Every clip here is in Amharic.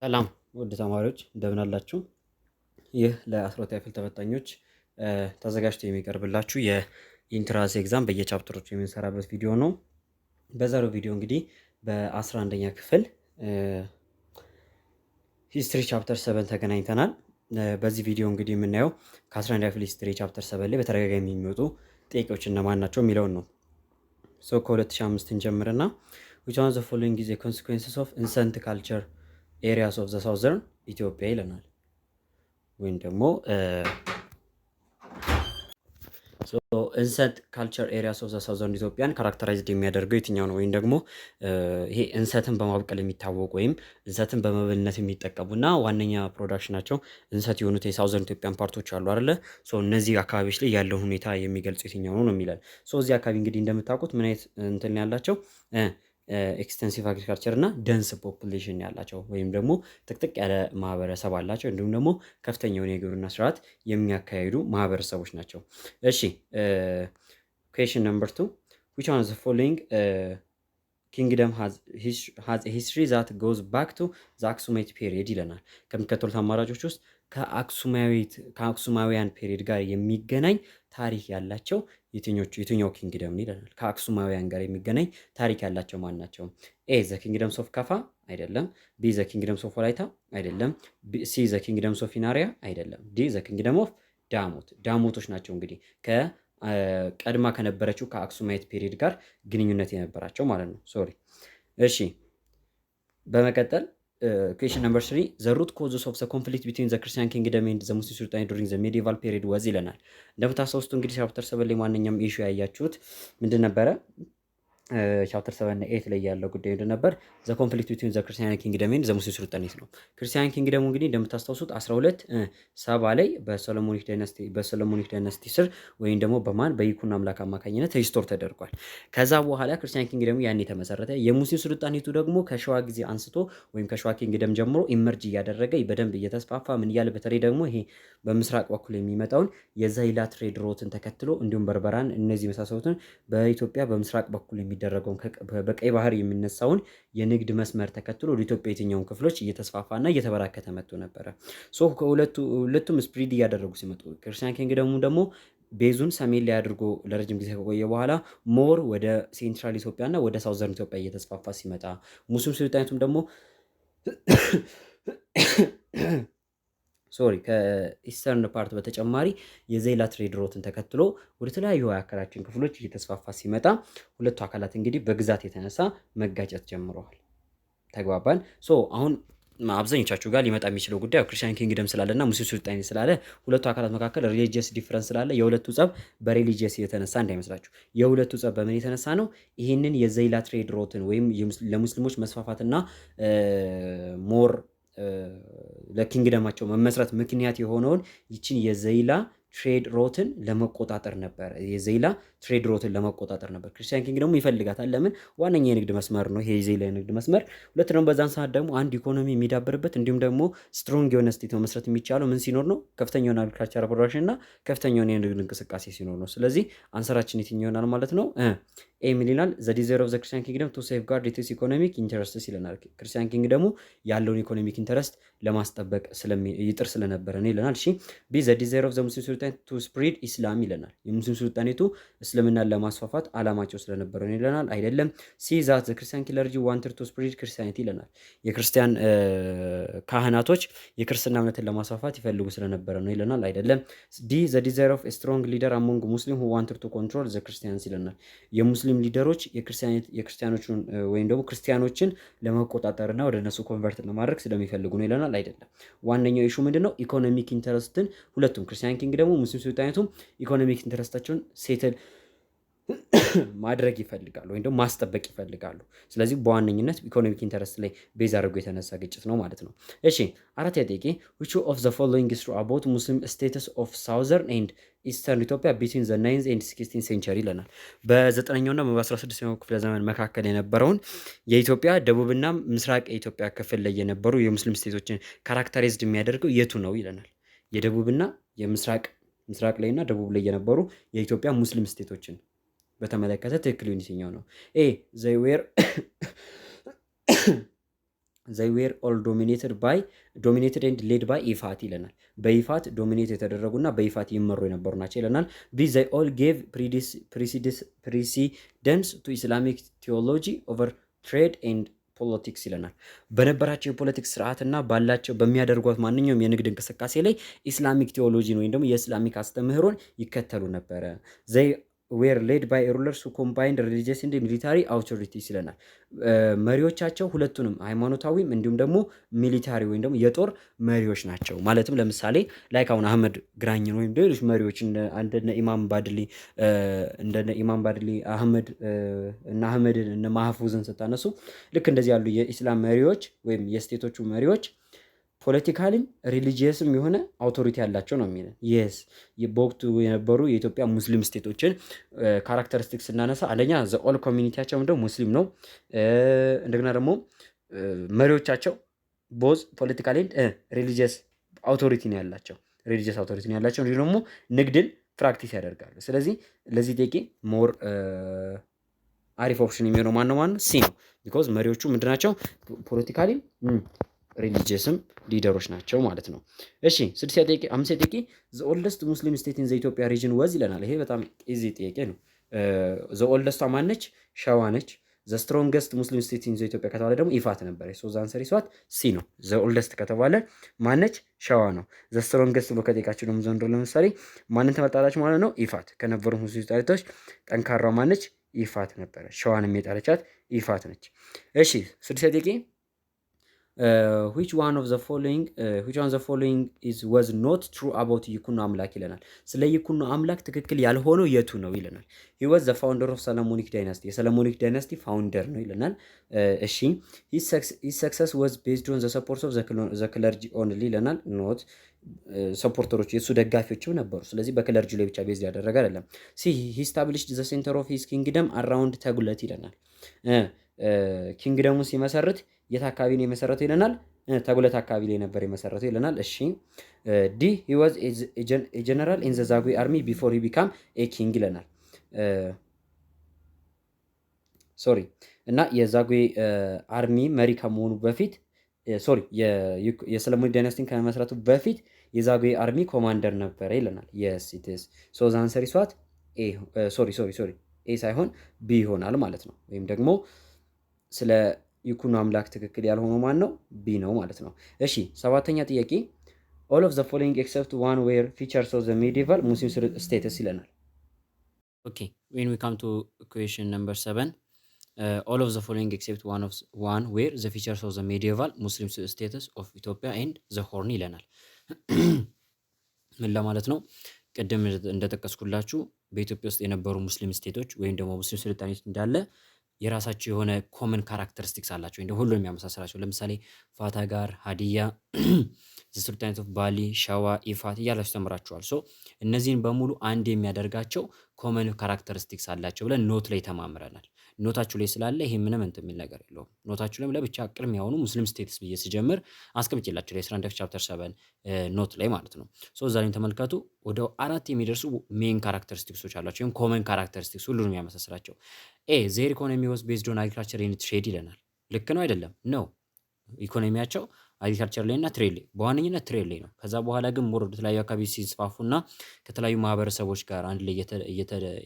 ሰላም ውድ ተማሪዎች፣ እንደምን አላችሁ? ይህ ለ12ኛ ክፍል ተፈታኞች ተዘጋጅቶ የሚቀርብላችሁ የ entrance exam በየ chapter ኦቹ የምንሰራበት ቪዲዮ ነው። በዛሬው ቪዲዮ እንግዲህ በ11ኛ ክፍል history chapter 7 ተገናኝተናል። በዚህ ቪዲዮ እንግዲህ የምናየው ከ11ኛ ክፍል history chapter 7 ላይ በተደጋጋሚ የሚወጡ ጥያቄዎች እነማን ናቸው የሚለውን ነው። So ከ2005 እንጀምርና which one the following is consequences of እንሰት culture areas of the southern Ethiopia ይለናል። ወይም ደግሞ እንሰት culture areas of the southern Ethiopian characterized የሚያደርገው የትኛው ነው? ወይም ደግሞ ይሄ እንሰትን በማብቀል የሚታወቁ ወይም እንሰትን በመብልነት የሚጠቀሙ እና ዋነኛ production ኣቸው እንሰት የሆኑት የ southern Ethiopian part ኦች አሉ አይደለ? So እነዚህ አካባቢዎች ላይ ያለውን ሁኔታ የሚገልጹ የትኛው ነው ነው የሚለን። So እዚህ አካባቢ እንግዲህ እንደምታውቁት ምን አይነት እንትን ያላቸው extensive agriculture እና dense population ያላቸው ወይም ደግሞ ጥቅጥቅ ያለ ማህበረሰብ አላቸው፣ እንዲሁም ደግሞ ከፍተኛ የሆነ የግብርና ስርዓት የሚያካሂዱ ማህበረሰቦች ናቸው። እሺ፣ question number 2: which one the following kingdom has history that goes back to the Aksumite period ይለናል። ከሚከተሉት አማራጮች ውስጥ ከአክሱማውያን period ጋር የሚገናኝ ታሪክ ያላቸው የትኞቹ የትኛው kingdom ነው ይለናል። ከአክሱማውያን ጋር የሚገናኝ ታሪክ ያላቸው ማን ናቸው? A, the kingdoms of Kaffa አይደለም። B, the kingdoms of Wolaita አይደለም። C, the kingdoms of Ennarya አይደለም። D, the kingdom of Damot። ዳሞቶች ናቸው እንግዲህ ከቀድማ ከነበረችው ከ Aksumite period ጋር ግንኙነት የነበራቸው ማለት ነው። Sorry። እሺ፣ በመቀጠል question number 3: the root causes of the conflict between the Christian kingdom and the Muslim sultanate during the medieval period was ይለናል። እንደምታስታውሱት እንግዲህ chapter 7 ላይ ማንኛውም issue ያያችሁት ምንድን ነበረ? Chapter 7 8 ላይ ያለው ጉዳይ ምንድን ነበር? The conflict between the Christian kingdom and the Muslim sultanate ነው። Christian kingdom ኡ እንግዲህ እንደምታስታውሱት 1270 ላይ በ Solomonic dynasty ስር ወይም ደግሞ በማን በይኩኖ አምላክ አማካኝነት restore ተደርጓል። ከዛ በኋላ Christian kingdom ኡ ያኔ የተመሰረተ፣ የሙስሊም ሱልጣኔቱ ደግሞ ከሸዋ ጊዜ አንስቶ ወይም ከሸዋ kingdom ጀምሮ emerge እያደረገ በደንብ እየተስፋፋ ምን እያለ፣ በተለይ ደግሞ ይሄ በምስራቅ በኩል የሚመጣውን የዘይላ trade route ን ተከትሎ፣ እንዲሁም በርበራን እነዚህ የመሳሰሉትን በኢትዮጵያ በምስራቅ በኩል የሚደረገውን በቀይ ባህር የሚነሳውን የንግድ መስመር ተከትሎ ወደ ኢትዮጵያ የትኛውን ክፍሎች እየተስፋፋና እየተበራከተ መጥቶ ነበረ። So ሁለቱም spread እያደረጉ ሲመጡ Christian kingdom ኡ ደግሞ base ኡን ሰሜን ላይ አድርጎ ለረጅም ጊዜ ከቆየ በኋላ more ወደ central ኢትዮጵያ እና ወደ southern ኢትዮጵያ እየተስፋፋ ሲመጣ፣ ሙስሊም ሱልጣኔቱም ደግሞ፣ sorry፣ ከ eastern part በተጨማሪ የዘይላ trade route ን ተከትሎ ወደ ተለያዩ የአካላችን ክፍሎች እየተስፋፋ ሲመጣ ሁለቱ አካላት እንግዲህ በግዛት የተነሳ መጋጨት ጀምረዋል። ተግባባን? So አሁን አብዛኞቻችሁ ጋር ሊመጣ የሚችለው ጉዳይ Christian kingdom ስላለና ሙስሊም ሱልጣኔት ስላለ ሁለቱ አካላት መካከል religious difference ስላለ የሁለቱ ጸብ በ religious የተነሳ እንዳይመስላችሁ። የሁለቱ ጸብ በምን የተነሳ ነው? ይህንን የዘይላ trade route ን ወይም ለሙስሊሞች መስፋፋትና more ለ kingdom ኣቸው መመስረት ምክንያት የሆነውን ይችን የዘይላ trade route ን ለመቆጣጠር ነበር። የዘይላ trade route ን ለመቆጣጠር ነበር። Christian kingdom ኡ ይፈልጋታል። ለምን? ዋነኛ የንግድ መስመር ነው ይሄ የዘይላ የንግድ መስመር። ሁለት ደግሞ በዛን ሰዓት ደግሞ አንድ ኢኮኖሚ የሚዳብርበት እንዲሁም ደግሞ strong የሆነ state መመስረት የሚቻለው ምን ሲኖር ነው? ከፍተኛ የሆነ agriculture production እና ከፍተኛ የሆነ የንግድ እንቅስቃሴ ሲኖር ነው። ስለዚህ answer ኣችን የትኛው ይሆናል ማለት ነው? A ምን ይላል? The desire of the Christian kingdom to safeguard its economic interests ይለናል። Christian kingdom ኡ ያለውን economic interest ለማስጠበቅ ይጥር ስለነበረ ነው ይለናል። እሺ፣ B, the desire of the Muslim sultanate to spread Islam ይለናል። የሙስሊም ሱልጣኔቱ እስልምናን ለማስፋፋት አላማቸው ስለነበረ ነው ይለናል። አይደለም። C, that the Christian clergy wanted to spread Christianity ይለናል። የክርስቲያን ካህናቶች የክርስትና እምነትን ለማስፋፋት ይፈልጉ ስለነበረ ነው ይለናል። አይደለም። D, the desire of strong leader among Muslim who wanted to control the Christians ይለናል። የሙስሊም leader ኦች የክርስቲያኖቹን ወይም ደግሞ ክርስቲያኖችን ለመቆጣጠርና ወደ እነሱ convert ለማድረግ ስለሚፈልጉ ነው ይለናል። አይደለም። ዋነኛው issue ምንድን ነው? Economic interest ን ሁለቱም Christian kingdom ኡ ሙስሊም ሱልጣኔቱም economic interest ኣቸውን settle ማድረግ ይፈልጋሉ ወይም ደግሞ ማስጠበቅ ይፈልጋሉ። ስለዚህ በዋነኝነት economic interest ላይ base አድርጎ የተነሳ ግጭት ነው ማለት ነው። እሺ፣ አራተኛ ጥያቄ: which of the following is true about Muslim states of southern and eastern Ethiopia between the 9th and 16th century ይለናል። በዘጠነኛውና በ16ኛው ክፍለ ዘመን መካከል የነበረውን የኢትዮጵያ ደቡብና ምስራቅ የኢትዮጵያ ክፍል ላይ የነበሩ የሙስሊም state ኦችን characterized የሚያደርገው የቱ ነው ይለናል። የደቡብና የምስራቅ፣ ምስራቅ ላይ እና ደቡብ ላይ የነበሩ የኢትዮጵያ ሙስሊም state ኦችን በተመለከተ ትክክል የትኛው ነው? A, they were They were all dominated and led by ኢፋት ይለናል። በኢፋት dominate የተደረጉና በኢፋት ይመሩ የነበሩ ናቸው ይለናል። B, they all gave precedence to Islamic theology over trade and politics ይለናል። በነበራቸው የ politics ስርዓትና ባላቸው በሚያደርጓት ማንኛውም የንግድ እንቅስቃሴ ላይ Islamic theology ን ወይም ደግሞ የ Islamic አስተምህሮን ይከተሉ ነበረ። They were led by rulers combined religious and military authorities ይለናል። መሪዎቻቸው ሁለቱንም ሃይማኖታዊም እንዲሁም ደግሞ military ወይም ደግሞ የጦር መሪዎች ናቸው። ማለትም ለምሳሌ like አሁን አህመድ ግራኝን ወይም ሌሎች መሪዎች እንደነ ኢማም ባድሊ አህመድ እና አህመድን እነ ማህፉዝን ስታነሱ ልክ እንደዚህ ያሉ የኢስላም መሪዎች ወይም የ state ኦቹ መሪዎች political ም religious ም የሆነ authority ያላቸው ነው የሚለን። Yes, በወቅቱ የነበሩ የኢትዮጵያ ሙስሊም state ኦችን characteristics ስናነሳ አንደኛ the all community ያቸው ምንድነው? ሙስሊም ነው። እንደገና ደግሞ መሪዎቻቸው both political and religious authority ነው ያላቸው፣ religious authority ነው ያላቸው። እንዲሁም ደግሞ ንግድን practice ያደርጋሉ። ስለዚህ ለዚህ ጥያቄ more አሪፍ option የሚሆነው ማነው? ማነው? C ነው። Because መሪዎቹ ምንድናቸው? Politically ም religious ም leader ኦች ናቸው ማለት ነው። እሺ፣ ስድስተኛ ጥያቄ፣ አምስተኛ ጥያቄ the oldest Muslim state in the Ethiopia region was ይለናል። ይሄ በጣም easy ጥያቄ ነው። The oldest ቷ ማነች? ሸዋ ነች። The strongest Muslim state in the Ethiopia ከተባለ ደግሞ ኢፋት ነበረች። So the answer is what? C ነው። The oldest ከተባለ ማነች? ሸዋ ነው። The strongest ብሎ ከጠየቃችሁ ደግሞ ዘንድሮ ለምሳሌ ማንን ትመርጣላችሁ ማለት ነው? ኢፋት። ከነበሩ ሙስሊም state ኦች ጠንካራው ማነች? ኢፋት ነበረች። ሸዋንም የጣለቻት ኢፋት ነች። እሺ፣ ስድስተኛ ጥያቄ which one the following is was not true about ይኩኖ አምላክ ይለናል። ስለ ይኩኖ አምላክ ትክክል ያልሆነው የቱ ነው ይለናል። He was the founder of Solomonic dynasty፣ የ Solomonic dynasty founder ነው ይለናል። እሺ፣ his success was based on the support of the clergy only ይለናል። Not, supporter ኦች የእሱ ደጋፊዎችም ነበሩ። ስለዚህ በ clergy ላይ ብቻ base ያደረገ አይደለም። C, he established the center of his kingdom around ተጉለት ይለናል። Kingdom ኡን ሲመሰርት የት አካባቢ ነው የመሰረተው ይለናል። ተጉለት አካባቢ ላይ ነበር የመሰረተው ይለናል። እሺ፣ D, he was general in the Zagwe army before he became a king ይለናል። Sorry, እና የዛጉዌ army መሪ ከመሆኑ በፊት፣ sorry, የ Solomonic dynasty ን ከመመስረቱ በፊት የዛጉዌ army commander ነበረ ይለናል። Yes, it is. So the answer is what? A, sorry, sorry, sorry, A ሳይሆን B ይሆናል ማለት ነው። ወይም ደግሞ ስለ ይኩኖ አምላክ ትክክል ያልሆነው ማን ነው? B ነው ማለት ነው። እሺ፣ ሰባተኛ ጥያቄ all of the following except one were features of the medieval Muslim states ይለናል። Okay, when we come to question number 7, all of the following except one were the features of the medieval Muslim states of Ethiopia and the Horn ይለናል። ምን ለማለት ነው? ቅድም እንደጠቀስኩላችሁ በኢትዮጵያ ውስጥ የነበሩ ሙስሊም state ኦች ወይም ደግሞ ሙስሊም ሱልጣኔት እንዳለ የራሳቸው የሆነ common characteristics አላቸው ወይም ሁሉንም የሚያመሳስላቸው። ለምሳሌ ፈጠጋር፣ ሀዲያ፣ Sultanate of ባሊ፣ ሸዋ፣ ኢፋት እያላችሁ ተምራችኋል። So እነዚህን በሙሉ አንድ የሚያደርጋቸው common characteristics አላቸው ብለን note ላይ ተማምረናል። Note ኣችሁ ላይ ስላለ ይሄ ምንም እንትን የሚል ነገር የለውም። Note ኣችሁ ላይም ለብቻ ቅድሚያውኑ Muslim states ብዬ ስጀምር አስቀምጬላችሁ ላይ 11 chapter 7 note ላይ ማለት ነው። So እዛ ላይም ተመልከቱ፣ ወደ አራት የሚደርሱ main characteristics ኦች አሏቸው ወይም common characteristics ሁሉንም የሚያመሳስላቸው። A, their economy was based on agriculture and trade ይለናል። ልክ ነው አይደለም? ነው። ኢኮኖሚያቸው agriculture ላይ እና trade ላይ፣ በዋነኝነት trade ላይ ነው። ከዛ በኋላ ግን more ወደ ተለያዩ አካባቢ ሲስፋፉና ከተለያዩ ማህበረሰቦች ጋር አንድ ላይ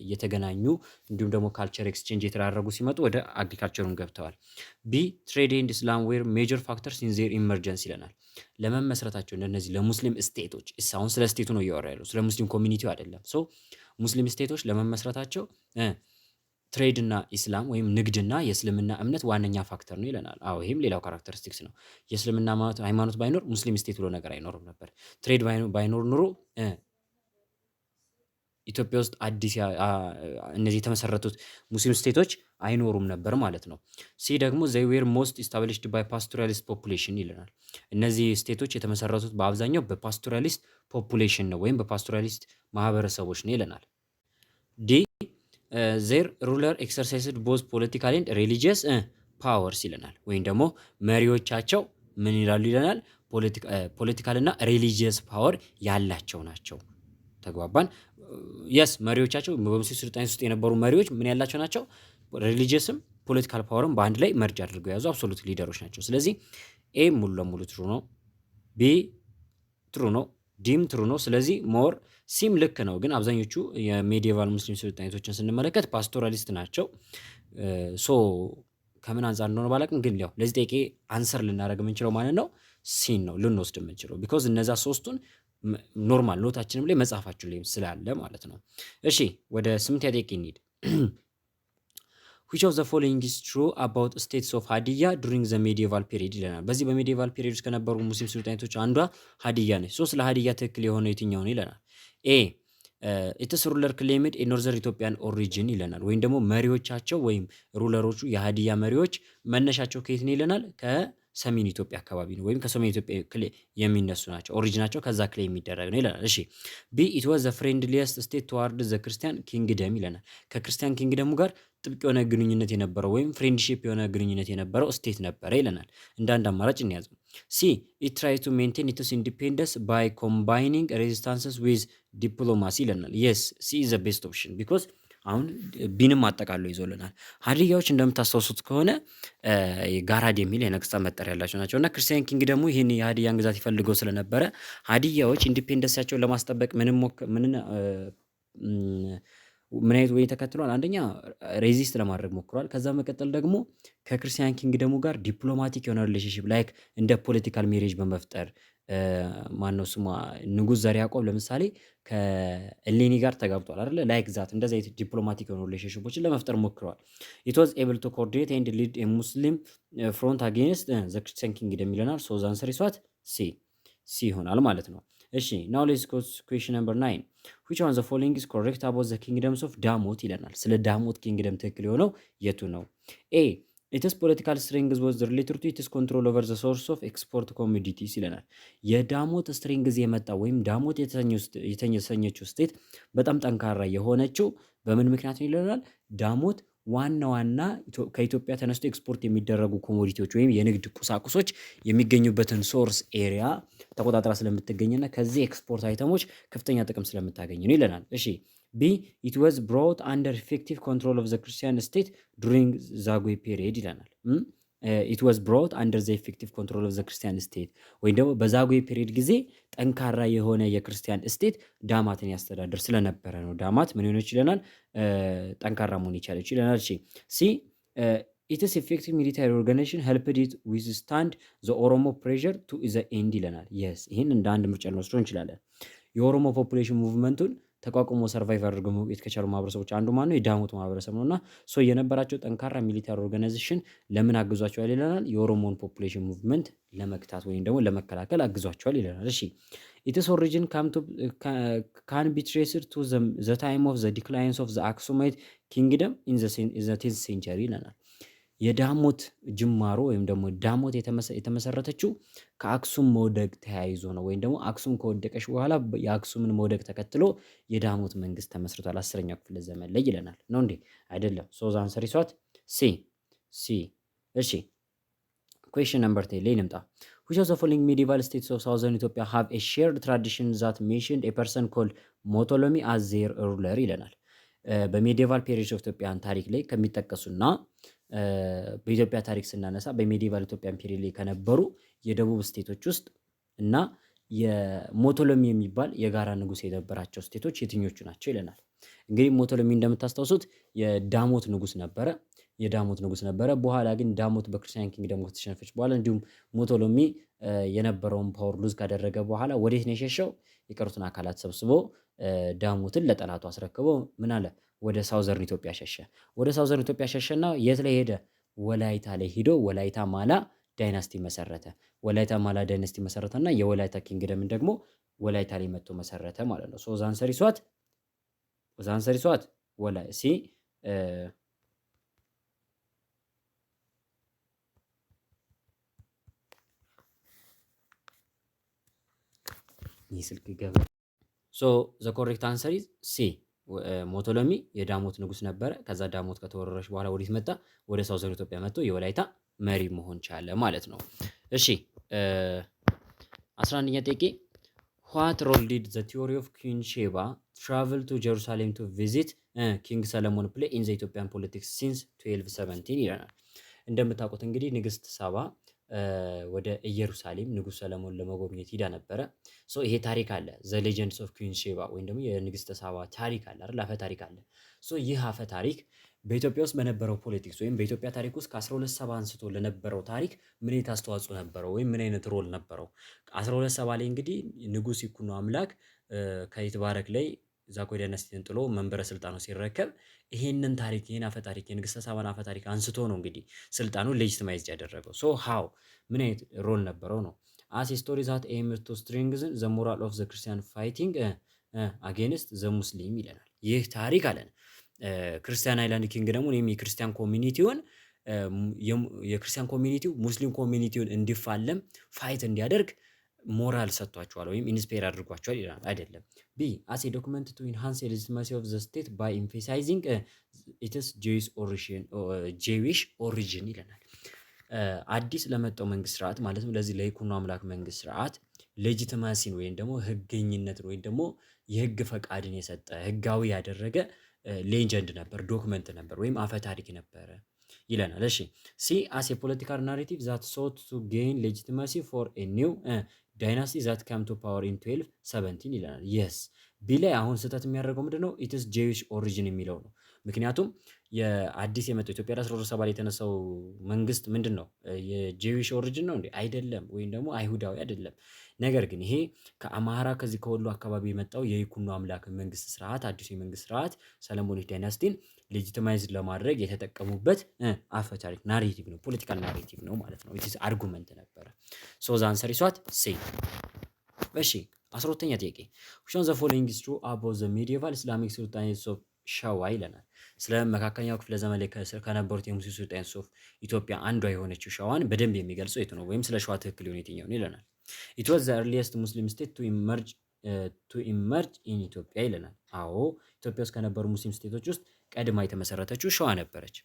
እየተገናኙ እንዲሁም ደግሞ culture exchange እየተደራረጉ ሲመጡ ወደ agriculture ኡም ገብተዋል። B, trade and Islam were major factors in their emergence ይለናል። ለመመስረታቸው እንደነዚህ ለሙስሊም state ኦች፣ አሁን ስለ state ኡ ነው እያወራ ያለው፣ ስለ ሙስሊም community ው አይደለም። So ሙስሊም state ኦች ለመመስረታቸው trade እና ኢስላም ወይም ንግድና የእስልምና እምነት ዋነኛ factor ነው ይለናል። አዎ፣ ይሄም ሌላው characteristics ነው። የእስልምና ሃይማኖት ባይኖር ሙስሊም state ብሎ ነገር አይኖርም ነበር። Trade ባይኖር ኖሮ ኢትዮጵያ ውስጥ አዲስ እነዚህ የተመሰረቱት ሙስሊም state ኦች አይኖሩም ነበር ማለት ነው። C ደግሞ they were most established by pastoralist population ይለናል። እነዚህ state ኦች የተመሰረቱት በአብዛኛው በ pastoralist population ነው ወይም በ pastoralist ማህበረሰቦች ነው ይለናል። D, their ruler exercised both political and religious powers ይለናል። ወይም ደግሞ መሪዎቻቸው ምን ይላሉ ይለናል፣ political እና religious power ያላቸው ናቸው። ተግባባን? Yes, መሪዎቻቸው በሙስሊም ሱልጣኔት ውስጥ የነበሩ መሪዎች ምን ያላቸው ናቸው? Religious ም Political power ም በአንድ ላይ merge አድርገው የያዙ absolute leader ኦች ናቸው። ስለዚህ A ሙሉ ለሙሉ true ነው፣ B true ነው፣ D ም true ነው። ስለዚህ more C ም ልክ ነው፣ ግን አብዛኞቹ የ medieval ሙስሊም ሱልጣኔቶችን ስንመለከት pastoralist ናቸው። So ከምን አንጻር እንደሆነ ባላቅም ግን ያው ለዚህ ጥያቄ answer ልናደርግ የምንችለው ማለት ነው C ን ነው ልንወስድ የምንችለው፣ because እነዛ ሶስቱን normal note ኣችንም ላይ መጽሐፋችን ላይም ስላለ ማለት ነው። እሺ፣ ወደ ስምንተኛ ጥያቄ እንሂድ። Which of the following is true about states of Hadiya during the medieval period ይለናል። በዚህ በ medieval period ውስጥ ከነበሩ ሙስሊም ሱልጣኔቶች አንዷ ሀዲያ ነች። So ስለ ሀዲያ ትክክል የሆነው የትኛው ነው ይለናል። A, its ruler claimed የ northern Ethiopian origin ይለናል። ወይም ደግሞ መሪዎቻቸው ወይም ruler ኦቹ፣ የሀዲያ መሪዎች መነሻቸው ከየት ነው ይለናል? ከሰሜን ኢትዮጵያ አካባቢ ነው ወይም ከሰሜን ኢትዮጵያ የሚነሱ ናቸው። Origin ኣቸው ከዛ claim የሚደረግ ነው ይለናል። እሺ፣ B, it was the friendliest state toward the Christian kingdom ይለናል። ከ Christian kingdom ኡ ጋር ጥብቅ የሆነ ግንኙነት የነበረው ወይም friendship የሆነ ግንኙነት የነበረው state ነበረ ይለናል። እንደ አንድ አማራጭ እንያዘው። C, it try to maintain its independence by combining resistances with diplomacy ይለናል። Yes, C is the best option because አሁን B ንም አጠቃሎ ይዞልናል። ሀዲያዎች እንደምታስታውሱት ከሆነ ጋራድ የሚል የነገስታት መጠሪያ ያላቸው ናቸው እና Christian king ደግሞ ይህን የሀዲያን ግዛት ይፈልገው ስለነበረ ሀዲያዎች independence ኣቸውን ለማስጠበቅ ምንም ምን ምን አይነት way ተከትሏል? አንደኛ resist ለማድረግ ሞክሯል። ከዛ መቀጠል ደግሞ ከ Christian kingdom ኡ ጋር diplomatic የሆነ relationship like እንደ political marriage በመፍጠር፣ ማነው ስሟ፣ ንጉስ ዘርዓ ያዕቆብ ለምሳሌ ከእሌኒ ጋር ተጋብቷል አይደለ? Like that እንደዚህ አይነት diplomatic የሆኑ relationship ኦችን ለመፍጠር ሞክረዋል። It was able to coordinate and lead Muslim front against the Christian kingdom ይለናል። So the answer is what? C፣ C ይሆናል ማለት ነው። እሺ፣ now let's go question number 9. Which one the following is correct about the kingdoms of ዳሞት ይለናል። ስለ ዳሞት kingdom ትክክል የሆነው የቱ ነው? A, its political strength was related to its control over the source of export commodities ይለናል። የዳሞት strength የመጣ ወይም ዳሞት የተሰኘችው state በጣም ጠንካራ የሆነችው በምን ምክንያት ነው ይለናል። ዳሞት ዋና ዋና ከኢትዮጵያ ተነስቶ ኤክስፖርት የሚደረጉ commodity ዎች ወይም የንግድ ቁሳቁሶች የሚገኙበትን source area ተቆጣጥራ ስለምትገኝና ከዚህ export item ኦች ከፍተኛ ጥቅም ስለምታገኝ ነው ይለናል። እሺ፣ B, it was brought under effective control of the Christian state during Zagwe period ይለናል። It was brought under the effective control of the Christian state ወይም ደግሞ በዛጉዌ period ጊዜ ጠንካራ የሆነ የ Christian state ዳማትን ያስተዳድር ስለነበረ ነው። ዳማት ምን ሆነች ይለናል? ጠንካራ መሆን የቻለች ይለናል። እሺ፣ C, its effective military organization helped it withstand the Oromo pressure to the end ይለናል። Yes፣ ይህን እንደ አንድ ምርጫ ልንወስደው እንችላለን። የኦሮሞ population movement ኡን ተቋቁሞ survive አድርገው መቆየት ከቻሉ ማህበረሰቦች አንዱ ማነው? የዳሞት ማህበረሰብ ነው። እና so የነበራቸው ጠንካራ military organization ለምን አግዟቸዋል ይለናል። የኦሮሞን population movement ለመግታት ወይም ደግሞ ለመከላከል አግዟቸዋል ይለናል። እሺ፣ its origin can be traced to the time of the declines of the Aksumite kingdom in the 10th century ይለናል። የዳሞት ጅማሮ ወይም ደግሞ ዳሞት የተመሰረተችው ከአክሱም መውደቅ ተያይዞ ነው። ወይም ደግሞ አክሱም ከወደቀች በኋላ የአክሱምን መውደቅ ተከትሎ የዳሞት መንግስት ተመስርቷል 10ኛው ክፍለ ዘመን ላይ ይለናል። ነው እንዴ? አይደለም። So the answer is what? C፣ C። እሺ፣ question number 10 ላይ እንምጣ። Which of the following medieval states of southern Ethiopia have a shared tradition that mentioned a person called ሞቶሎሚ as their ruler ይለናል። በ medieval period of Ethiopian ታሪክ ላይ ከሚጠቀሱና በኢትዮጵያ ታሪክ ስናነሳ በ medieval Ethiopian period ላይ ከነበሩ የደቡብ state ኦች ውስጥ እና የሞቶሎሚ የሚባል የጋራ ንጉስ የነበራቸው state ኦች የትኞቹ ናቸው ይለናል። እንግዲህ ሞቶሎሚ እንደምታስታውሱት የዳሞት ንጉስ ነበረ። የዳሞት ንጉስ ነበረ። በኋላ ግን ዳሞት በ Christian kingdom ከተሸነፈች በኋላ እንዲሁም ሞቶሎሚ የነበረውን power lose ካደረገ በኋላ ወዴት ነው የሸሸው? የቀሩትን አካላት ሰብስቦ ዳሞትን ለጠላቱ አስረክቦ ምን አለ? ወደ southern ኢትዮጵያ ሸሸ። ወደ southern ኢትዮጵያ ሸሸና የት ላይ ሄደ? ወላይታ ላይ ሂዶ ወላይታ ማላ dynasty መሰረተ። ወላይታ ማላ dynasty መሰረተና የወላይታ kingdom ን ደግሞ ወላይታ ላይ መጥቶ መሰረተ ማለት ነው። So the answer is what? The answer is what? ወላይ C። ይህ ስልክ ገባ። So the correct answer is C። ሞቶሎሚ የዳሞት ንጉስ ነበረ። ከዛ ዳሞት ከተወረረች በኋላ ወዴት መጣ? ወደ southern ኢትዮጵያ መጥቶ የወላይታ መሪ መሆን ቻለ ማለት ነው። እሺ፣ 11ኛ ጥያቄ፣ what role did the theory of Queen Sheba travel to Jerusalem to visit King Solomon play in the Ethiopian politics since 1217 ይለናል። እንደምታውቁት እንግዲህ ንግስት ሳባ ወደ ኢየሩሳሌም ንጉስ ሰለሞን ለመጎብኘት ሂዳ ነበረ። So ይሄ ታሪክ አለ፣ the legends of Queen Sheba ወይም ደግሞ የንግስተ ሳባ ታሪክ አለ አይደል? አፈ ታሪክ አለ። So ይህ አፈ ታሪክ በኢትዮጵያ ውስጥ በነበረው politics ወይም በኢትዮጵያ ታሪክ ውስጥ ከ1270 አንስቶ ለነበረው ታሪክ ምን አይነት አስተዋጽኦ ነበረው ወይም ምን አይነት role ነበረው? 1270 ላይ እንግዲህ ንጉስ ይኩኖ አምላክ ከይትባረክ ላይ ዛጉዌ dynasty ን ጥሎ መንበረ ስልጣኑ ሲረከብ ይሄንን ታሪክ፣ ይሄን አፈ ታሪክ፣ የንግስተ ሳባን አፈ ታሪክ አንስቶ ነው እንግዲህ ስልጣኑን legitimize ያደረገው። So how ምን አይነት role ነበረው ነው። As story that aimed to strengthen the moral of the Christian fighting against the Muslim ይለናል። ይህ ታሪክ አለን Christian highland kingdom ኡን ወይም የክርስቲያን community ውን፣ የክርስቲያን community ው ሙስሊም community ውን እንዲፋለም፣ fight እንዲያደርግ ሞራል ሰጥቷቸዋል ወይም inspire አድርጓቸዋል ይላል። አይደለም። B, as a document to enhance legitimacy of the state by emphasizing its Jewish origin ይለናል። አዲስ ለመጣው መንግስት ስርዓት፣ ማለትም ለዚህ ለይኩኖ አምላክ መንግስት ስርዓት legitimacy ን ወይም ደግሞ ህገኝነትን ወይም ደግሞ የህግ ፈቃድን የሰጠ፣ ህጋዊ ያደረገ legend ነበር፣ document ነበር ወይም አፈ ታሪክ ነበረ ይለናል። እሺ፣ C, as a political narrative that sought to gain legitimacy for a new dynasty that came to power in 1217 ይለናል። Yes፣ B ላይ አሁን ስህተት የሚያደርገው ምንድነው? Its Jewish origin የሚለው ነው። ምክንያቱም የአዲስ የመጣው ኢትዮጵያ ላይ 1270 ላይ የተነሳው መንግስት ምንድን ነው? የ Jewish origin ነው እንዴ? አይደለም። ወይም ደግሞ አይሁዳዊ አይደለም። ነገር ግን ይሄ ከአማራ፣ ከዚህ ከወሎ አካባቢ የመጣው የይኩኖ አምላክ መንግስት ስርዓት፣ አዲሱ የመንግስት ስርዓት Solomonic dynasty ን legitimize ለማድረግ የተጠቀሙበት አፈ ታሪክ narrative ነው፣ political narrative ነው ማለት ነው። It's argument ነበረ። So the answer is what? C። እሺ፣ 12ኛ ጥያቄ፣ which one the following is true about the medieval Islamic sultanates of ሸዋ ይለናል። ስለ መካከለኛው ክፍለ ዘመን ላይ ከነበሩት የሙስሊም sultanates of ኢትዮጵያ አንዷ የሆነችው ሸዋን በደንብ የሚገልጸው የቱ ነው? ወይም ስለ ሸዋ ትክክል የሆነ የትኛው ነው ይለናል። It was the earliest Muslim state to emerge in Ethiopia ይለናል። አዎ፣ ኢትዮጵያ ውስጥ ከነበሩ ሙስሊም state ኦች ውስጥ ቀድማ የተመሰረተችው ሸዋ ነበረች።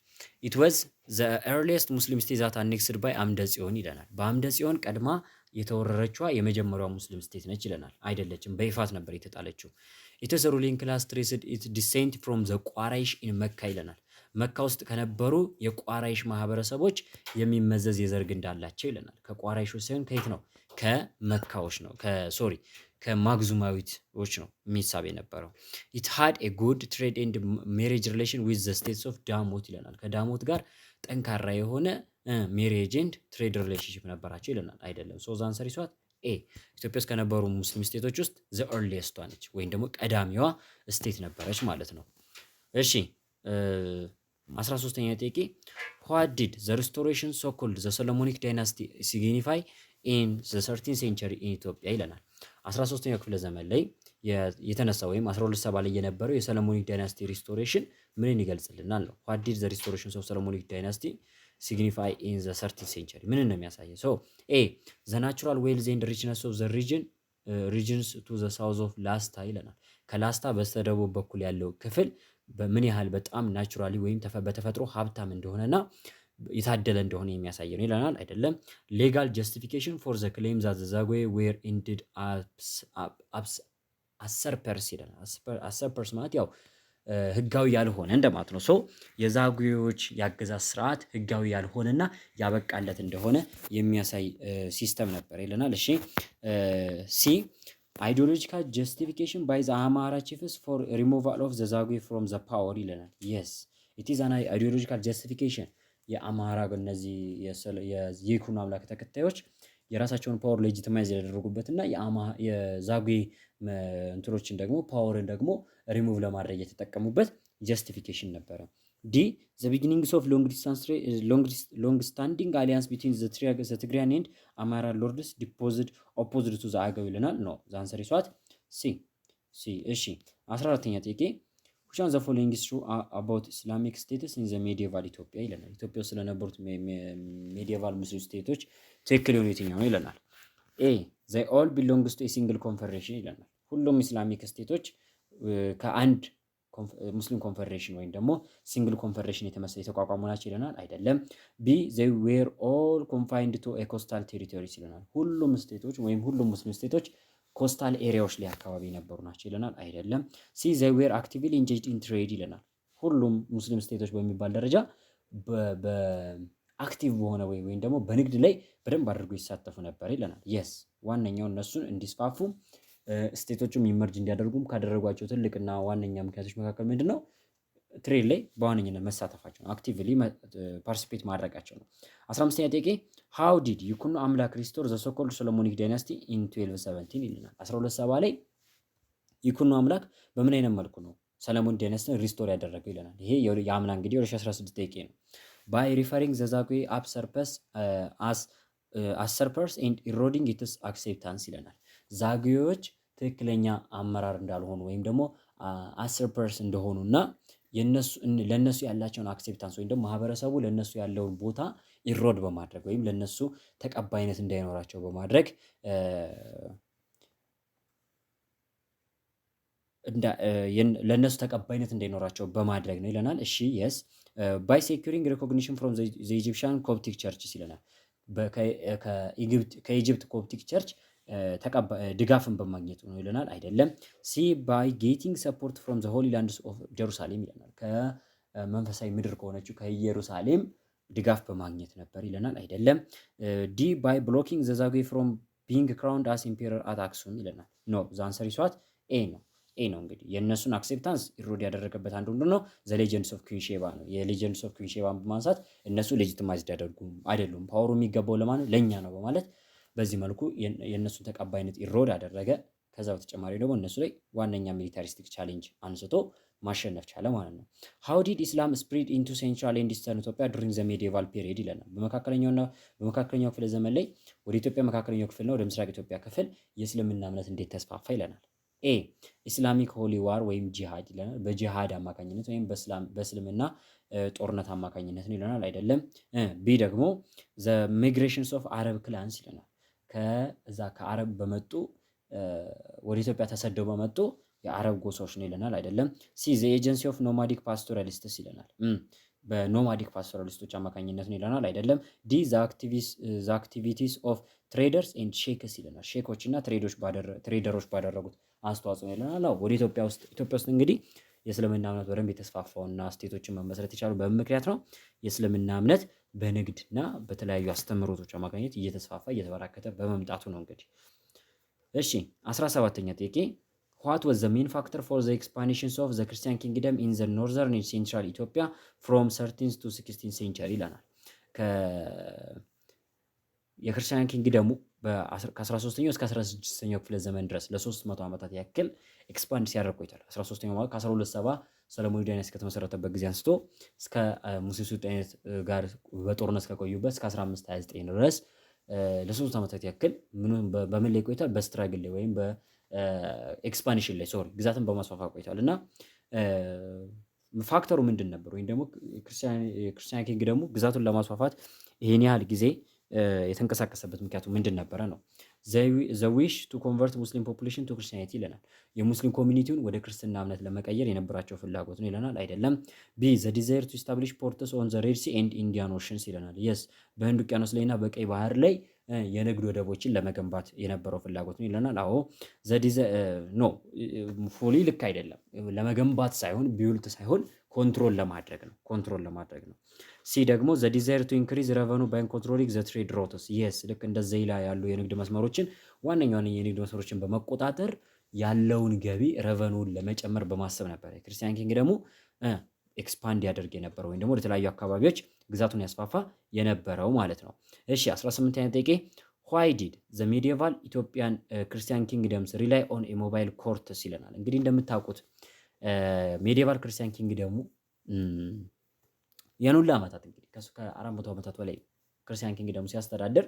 It was the earliest Muslim state that annexed by አምደ ጽዮን ይለናል። በአምደ ጽዮን ቀድማ የተወረረችዋ የመጀመሪያዋ ሙስሊም state ነች ይለናል። አይደለችም፣ በይፋት ነበር የተጣለችው። Its ruling class traced its descent from the Quraysh in Mecca ይለናል። መካ ውስጥ ከነበሩ የቋራይሽ ማህበረሰቦች የሚመዘዝ የዘር ግንድ አላቸው ይለናል። ከቋራይሾች ሳይሆን ከየት ነው? ከመካዎች ነው። ከ sorry፣ ከማግዙማዊቶች ነው የሚሳብ የነበረው። It had a good trade and marriage relation with the states of ዳሞት ይለናል። ከዳሞት ጋር ጠንካራ የሆነ marriage and trade relationship ነበራቸው ይለናል። አይደለም። So the answer is what? A። ኢትዮጵያ ውስጥ ከነበሩ ሙስሊም state ኦች ውስጥ the earliest ቷ ነች ወይም ደግሞ ቀዳሚዋ state ነበረች ማለት ነው። እሺ፣ 13ኛ ጥያቄ፣ what did the restoration so called the Solomonic dynasty signify in the 13th century in Ethiopia ይለናል። 13ኛው ክፍለ ዘመን ላይ የተነሳ ወይም 1270 ላይ የነበረው የ Solomonic dynasty restoration ምንን ይገልጽልናል ነው። What did the restoration of Solomonic dynasty signify in the 13th century ምንን ነው የሚያሳየው? So A, the natural wealth and richness of the regions to the south of ላስታ ይለናል። ከላስታ በስተደቡብ በኩል ያለው ክፍል በምን ያህል በጣም naturally ወይም በተፈጥሮ ሀብታም እንደሆነና የታደለ እንደሆነ የሚያሳይ ነው ይለናል። አይደለም። Legal justification for the claim that the Zagwe were indeed usurpers ይለናል። Usurpers ማለት ያው ህጋዊ ያልሆነ እንደማለት ነው። So የዛጉዌዎች የአገዛዝ ስርዓት ህጋዊ ያልሆነና ያበቃለት እንደሆነ የሚያሳይ system ነበር ይለናል። እሺ፣ C, ideological justification by ዘ አማራ ቺፍስ ፎር ሪሞቫል ኦፍ ዘ ዛጉዌ ፍሮም ዘ ፓወር ይለናል። Yes, it is an ideological justification። የአማራ እነዚህ የይኩኖ አምላክ ተከታዮች የራሳቸውን power legitimize ያደረጉበት እና የዛጉዌ እንትኖችን ደግሞ power ን ደግሞ ሪሙቭ ለማድረግ የተጠቀሙበት justification ነበረ። D, the beginnings of long standing alliance between the Tigrayan and Amhara lords deposed opposed to the አገው ይለናል። No, the answer is what? C, C። እሺ፣ 14ኛ ጥያቄ፣ which one the following is true about Islamic states in the medieval Ethiopia ይለናል። ኢትዮጵያ ውስጥ ስለነበሩት medieval Muslim state ኦች ትክክል የሆኑ የትኛው ነው ይለናል። A, they all belongs to single confederation ይለናል። ሁሉም Islamic state ኦች ከአንድ Muslim confederation ወይም ደግሞ single confederation የተቋቋሙ ናቸው ይለናል። አይደለም። B, they were all confined to coastal territories ይለናል። ሁሉም state ኦች ወይም ሁሉም ሙስሊም state ኦች Coastal area ዎች ላይ አካባቢ የነበሩ ናቸው ይለናል። አይደለም። C, they were actively engaged in trade ይለናል። ሁሉም ሙስሊም state ኦች በሚባል ደረጃ በ active በሆነ ወይም ደግሞ በንግድ ላይ በደንብ አድርጎ ይሳተፉ ነበር ይለናል። Yes, ዋነኛው እነሱን እንዲስፋፉ state ኦቹም emerge እንዲያደርጉም ካደረጓቸው ትልቅና ዋነኛ ምክንያቶች መካከል ምንድን ነው? Trade ላይ በዋነኝነት መሳተፋቸው ነው። Actively participate ማድረጋቸው ነው። 15ኛ ጥያቄ፣ how did ይኩኖ አምላክ restore the so-called Solomonic dynasty in 1217 ይለናል። 1270 ላይ ይኩኖ አምላክ በምን አይነት መልኩ ነው Solomon dynasty ን restore ያደረገው ይለናል። ይሄ የአምና እንግዲህ 2016 ጥያቄ ነው። By referring the Zagwe usurpers as usurpers and eroding its acceptance ይለናል። ዛጉዌዎች ትክክለኛ አመራር እንዳልሆኑ ወይም ደግሞ usurpers እንደሆኑ እና ለእነሱ ያላቸውን acceptance ወይም ደግሞ ማህበረሰቡ ለእነሱ ያለውን ቦታ erode በማድረግ ወይም ለእነሱ ተቀባይነት እንዳይኖራቸው በማድረግ፣ ለእነሱ ተቀባይነት እንዳይኖራቸው በማድረግ ነው ይለናል። እሺ፣ yes, by securing recognition from the Egyptian Coptic churches ይለናል። ከ Egypt Coptic Church ድጋፍን በማግኘቱ ነው ይለናል። አይደለም። C, by getting support from the Holy Lands of Jerusalem ይለናል። ከመንፈሳዊ ምድር ከሆነችው ከኢየሩሳሌም ድጋፍ በማግኘት ነበር ይለናል። አይደለም። D, by blocking the Zagwe from being crowned as emperor at Aksum ይለናል። No, the answer is what? A ነው። A ነው። እንግዲህ የእነሱን acceptance erode ያደረገበት አንዱ ምንድን ነው? The Legends of Queen Sheba ነው። የ Legends of Queen Sheba ን በማንሳት እነሱ legitimized ያደርጉም አይደሉም፣ power ኡ የሚገባው ለማን፣ ለእኛ ነው በማለት በዚህ መልኩ የእነሱን ተቀባይነት erode አደረገ። ከዛ በተጨማሪ ደግሞ እነሱ ላይ ዋነኛ militaristic challenge አንስቶ ማሸነፍ ቻለ ማለት ነው። How did Islam spread into central and eastern Ethiopia during the medieval period ይለናል። በመካከለኛውና በመካከለኛው ክፍለ ዘመን ላይ ወደ ኢትዮጵያ መካከለኛው ክፍልና ወደ ምስራቅ ኢትዮጵያ ክፍል የእስልምና እምነት እንዴት ተስፋፋ ይለናል። A, Islamic holy war ወይም ጂሃድ ይለናል። በጂሃድ አማካኝነት ወይም በእስልምና ጦርነት አማካኝነት ነው ይለናል። አይደለም። B ደግሞ the migrations of Arab clans ይለናል። ከዛ ከአረብ በመጡ፣ ወደ ኢትዮጵያ ተሰደው በመጡ የአረብ ጎሳዎች ነው ይለናል። አይደለም። C, the agency of nomadic pastoralists ይለናል። በ nomadic pastoralist ኦች አማካኝነት ነው ይለናል። አይደለም። D, the activities of traders and sheikhs ይለናል። ሼኮች እና trader ኦች ባደረጉት አስተዋጽኦ ነው ይለናል። አዎ፣ ወደ ኢትዮጵያ ውስጥ እንግዲህ የእስልምና እምነት በደንብ የተስፋፋውና state ኦችን መመስረት የቻሉ በምን ምክንያት ነው? የእስልምና እምነት በንግድና በተለያዩ አስተምህሮቶች አማካኝነት እየተስፋፋ እየተበራከተ በመምጣቱ ነው እንግዲህ። እሺ፣ 17ኛ ጥያቄ፣ what was the main factor for the expansions of the Christian kingdom in the northern central Ethiopia from 13th to 16th century ይለናል። የ Christian kingdom ኡ ከ13ኛው እስከ 16ኛው ክፍለ ዘመን ድረስ ለ300 ዓመታት ያክል expand ሲያደርግ ቆይቷል። 13ኛው ማለት ከ1270 Solomonic dynasty ከተመሰረተበት ጊዜ አንስቶ እስከ ሙስሊም ሱልጣኔት ጋር በጦርነት ከቆዩበት እስከ 1529 ድረስ ለ300 ዓመታት ያክል በምን ላይ ቆይቷል? በ struggle ላይ ወይም በ expansion ላይ፣ sorry፣ ግዛትን በማስፋፋት ቆይቷል። እና factor ኡ ምንድን ነበር? ወይም ደግሞ Christian kingdom ኡ ግዛቱን ለማስፋፋት ይሄን ያህል ጊዜ የተንቀሳቀሰበት ምክንያቱ ምንድን ነበረ ነው። The wish to convert Muslim population to Christianity ይለናል። የሙስሊም community ውን ወደ ክርስትና እምነት ለመቀየር የነበራቸው ፍላጎት ነው ይለናል። አይደለም። B, the desire to establish ports on the Red Sea and Indian Oceans ይለናል። Yes, በህንድ ውቅያኖስ ላይ እና በቀይ ባህር ላይ የንግድ ወደቦችን ለመገንባት የነበረው ፍላጎት ነው ይለናል። አዎ፣ no, fully ልክ አይደለም። ለመገንባት ሳይሆን፣ built ሳይሆን control ለማድረግ ነው። Control ለማድረግ ነው። C ደግሞ the desire to increase revenue by controlling the trade routes። Yes, ልክ እንደ ዘይላ ያሉ የንግድ መስመሮችን፣ ዋነኛ ዋነኛ የንግድ መስመሮችን በመቆጣጠር ያለውን ገቢ revenue ን ለመጨመር በማሰብ ነበር። የ Christian kingdom ኡ expand ያደርግ የነበረው ወይም ደግሞ ወደ ተለያዩ አካባቢዎች ግዛቱን ያስፋፋ የነበረው ማለት ነው። እሺ፣ 18ኛ ጥያቄ፣ why did the medieval Ethiopian Christian kingdoms rely on a mobile courts ይለናል። እንግዲህ እንደምታውቁት medieval Christian kingdom ኡ ያን ሁሉ ዓመታት እንግዲህ ከ400 ዓመታት በላይ Christian kingdom ኡ ሲያስተዳድር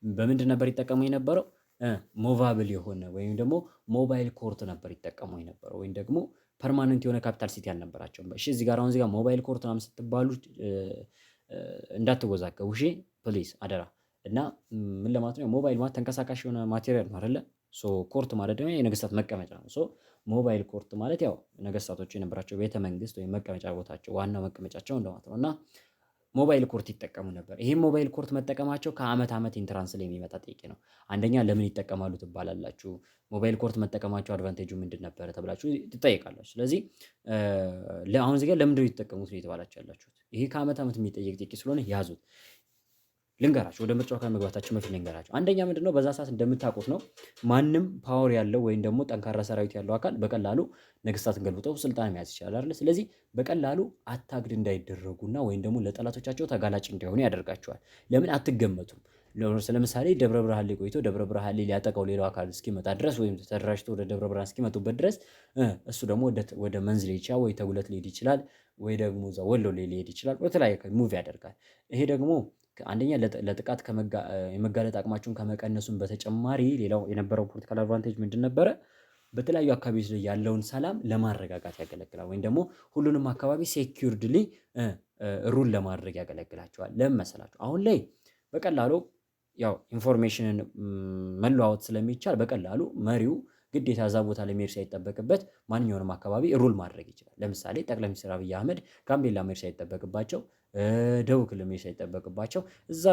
በምንድን ነበር ይጠቀሙ የነበረው? Movable የሆነ ወይም ደግሞ mobile court ነበር ይጠቀሙ የነበረው ወይም ደግሞ permanent የሆነ capital city አልነበራቸውም። እሺ፣ እዚህ ጋር አሁን እዚህ ጋር mobile court ምናምን ስትባሉ እንዳትወዛገቡ፣ እሺ፣ please አደራ። እና ምን ለማለት ነው? ሞባይል ማለት ተንቀሳቃሽ የሆነ material ነው አይደለ? So court ማለት ደግሞ የነገስታት መቀመጫ ነው። So mobile court ማለት ያው ነገስታቶቹ የነበራቸው ቤተ መንግስት ወይም መቀመጫ ቦታቸው፣ ዋናው መቀመጫቸው እንደማለት ነው። እና Mobile court ይጠቀሙ ነበር። ይህም mobile court መጠቀማቸው ከአመት ዓመት entrance ላይ የሚመጣ ጥያቄ ነው። አንደኛ ለምን ይጠቀማሉ ትባላላችሁ። Mobile court መጠቀማቸው advantage ኡ ምንድን ነበረ ተብላችሁ ትጠየቃላችሁ። ስለዚህ አሁን እዚህ ጋር ለምንድን ነው የተጠቀሙት ነው የተባላችሁ ያላችሁት። ይሄ ከአመት ዓመት የሚጠየቅ ጥያቄ ስለሆነ ያዙት። ልንገራችሁ፣ ወደ ምርጫው ከመግባታችን በፊት ልንገራችሁ። አንደኛ ምንድነው፣ በዛ ሰዓት እንደምታውቁት ነው፣ ማንም power ያለው ወይም ደግሞ ጠንካራ ሰራዊት ያለው አካል በቀላሉ ነገስታትን ገልብጦ ስልጣን መያዝ ይችላል አይደል? ስለዚህ በቀላሉ attacked እንዳይደረጉና ወይም ደግሞ ለጠላቶቻቸው ተጋላጭ እንዳይሆኑ ያደርጋቸዋል። ለምን? አትገመቱም። ለምሳሌ ደብረ ብርሃን ላይ ቆይቶ ደብረ ብርሃን ላይ ሊያጠቃው ሌላው አካል እስኪመጣ ድረስ ወይም ተደራጅቶ ወደ ደብረ ብርሃን እስኪመጡበት ድረስ እሱ ደግሞ ወደ መንዝ ሊሄድ ይችላል፣ ወይ ተጉለት ሊሄድ ይችላል፣ ወይ ደግሞ እዛ ወሎ ላይ ሊሄድ ይችላል። በተለያየ move ያደርጋል። ይሄ ደግሞ አንደኛ ለጥቃት የመጋለጥ አቅማቸውን ከመቀነሱም በተጨማሪ ሌላው የነበረው political advantage ምንድን ነበረ? በተለያዩ አካባቢዎች ላይ ያለውን ሰላም ለማረጋጋት ያገለግላል። ወይም ደግሞ ሁሉንም አካባቢ securedly rule ለማድረግ ያገለግላቸዋል። ለምን መሰላችሁ? አሁን ላይ በቀላሉ ያው information ን መለዋወጥ ስለሚቻል በቀላሉ መሪው ግዴታ እዛ ቦታ ላይ መሄድ ሳይጠበቅበት ማንኛውንም አካባቢ rule ማድረግ ይችላል። ለምሳሌ ጠቅላይ ሚኒስትር አብይ አህመድ ጋምቤላ መሄድ ሳይጠበቅባቸው፣ ደቡብ ክልል መሄድ ሳይጠበቅባቸው፣ እዛ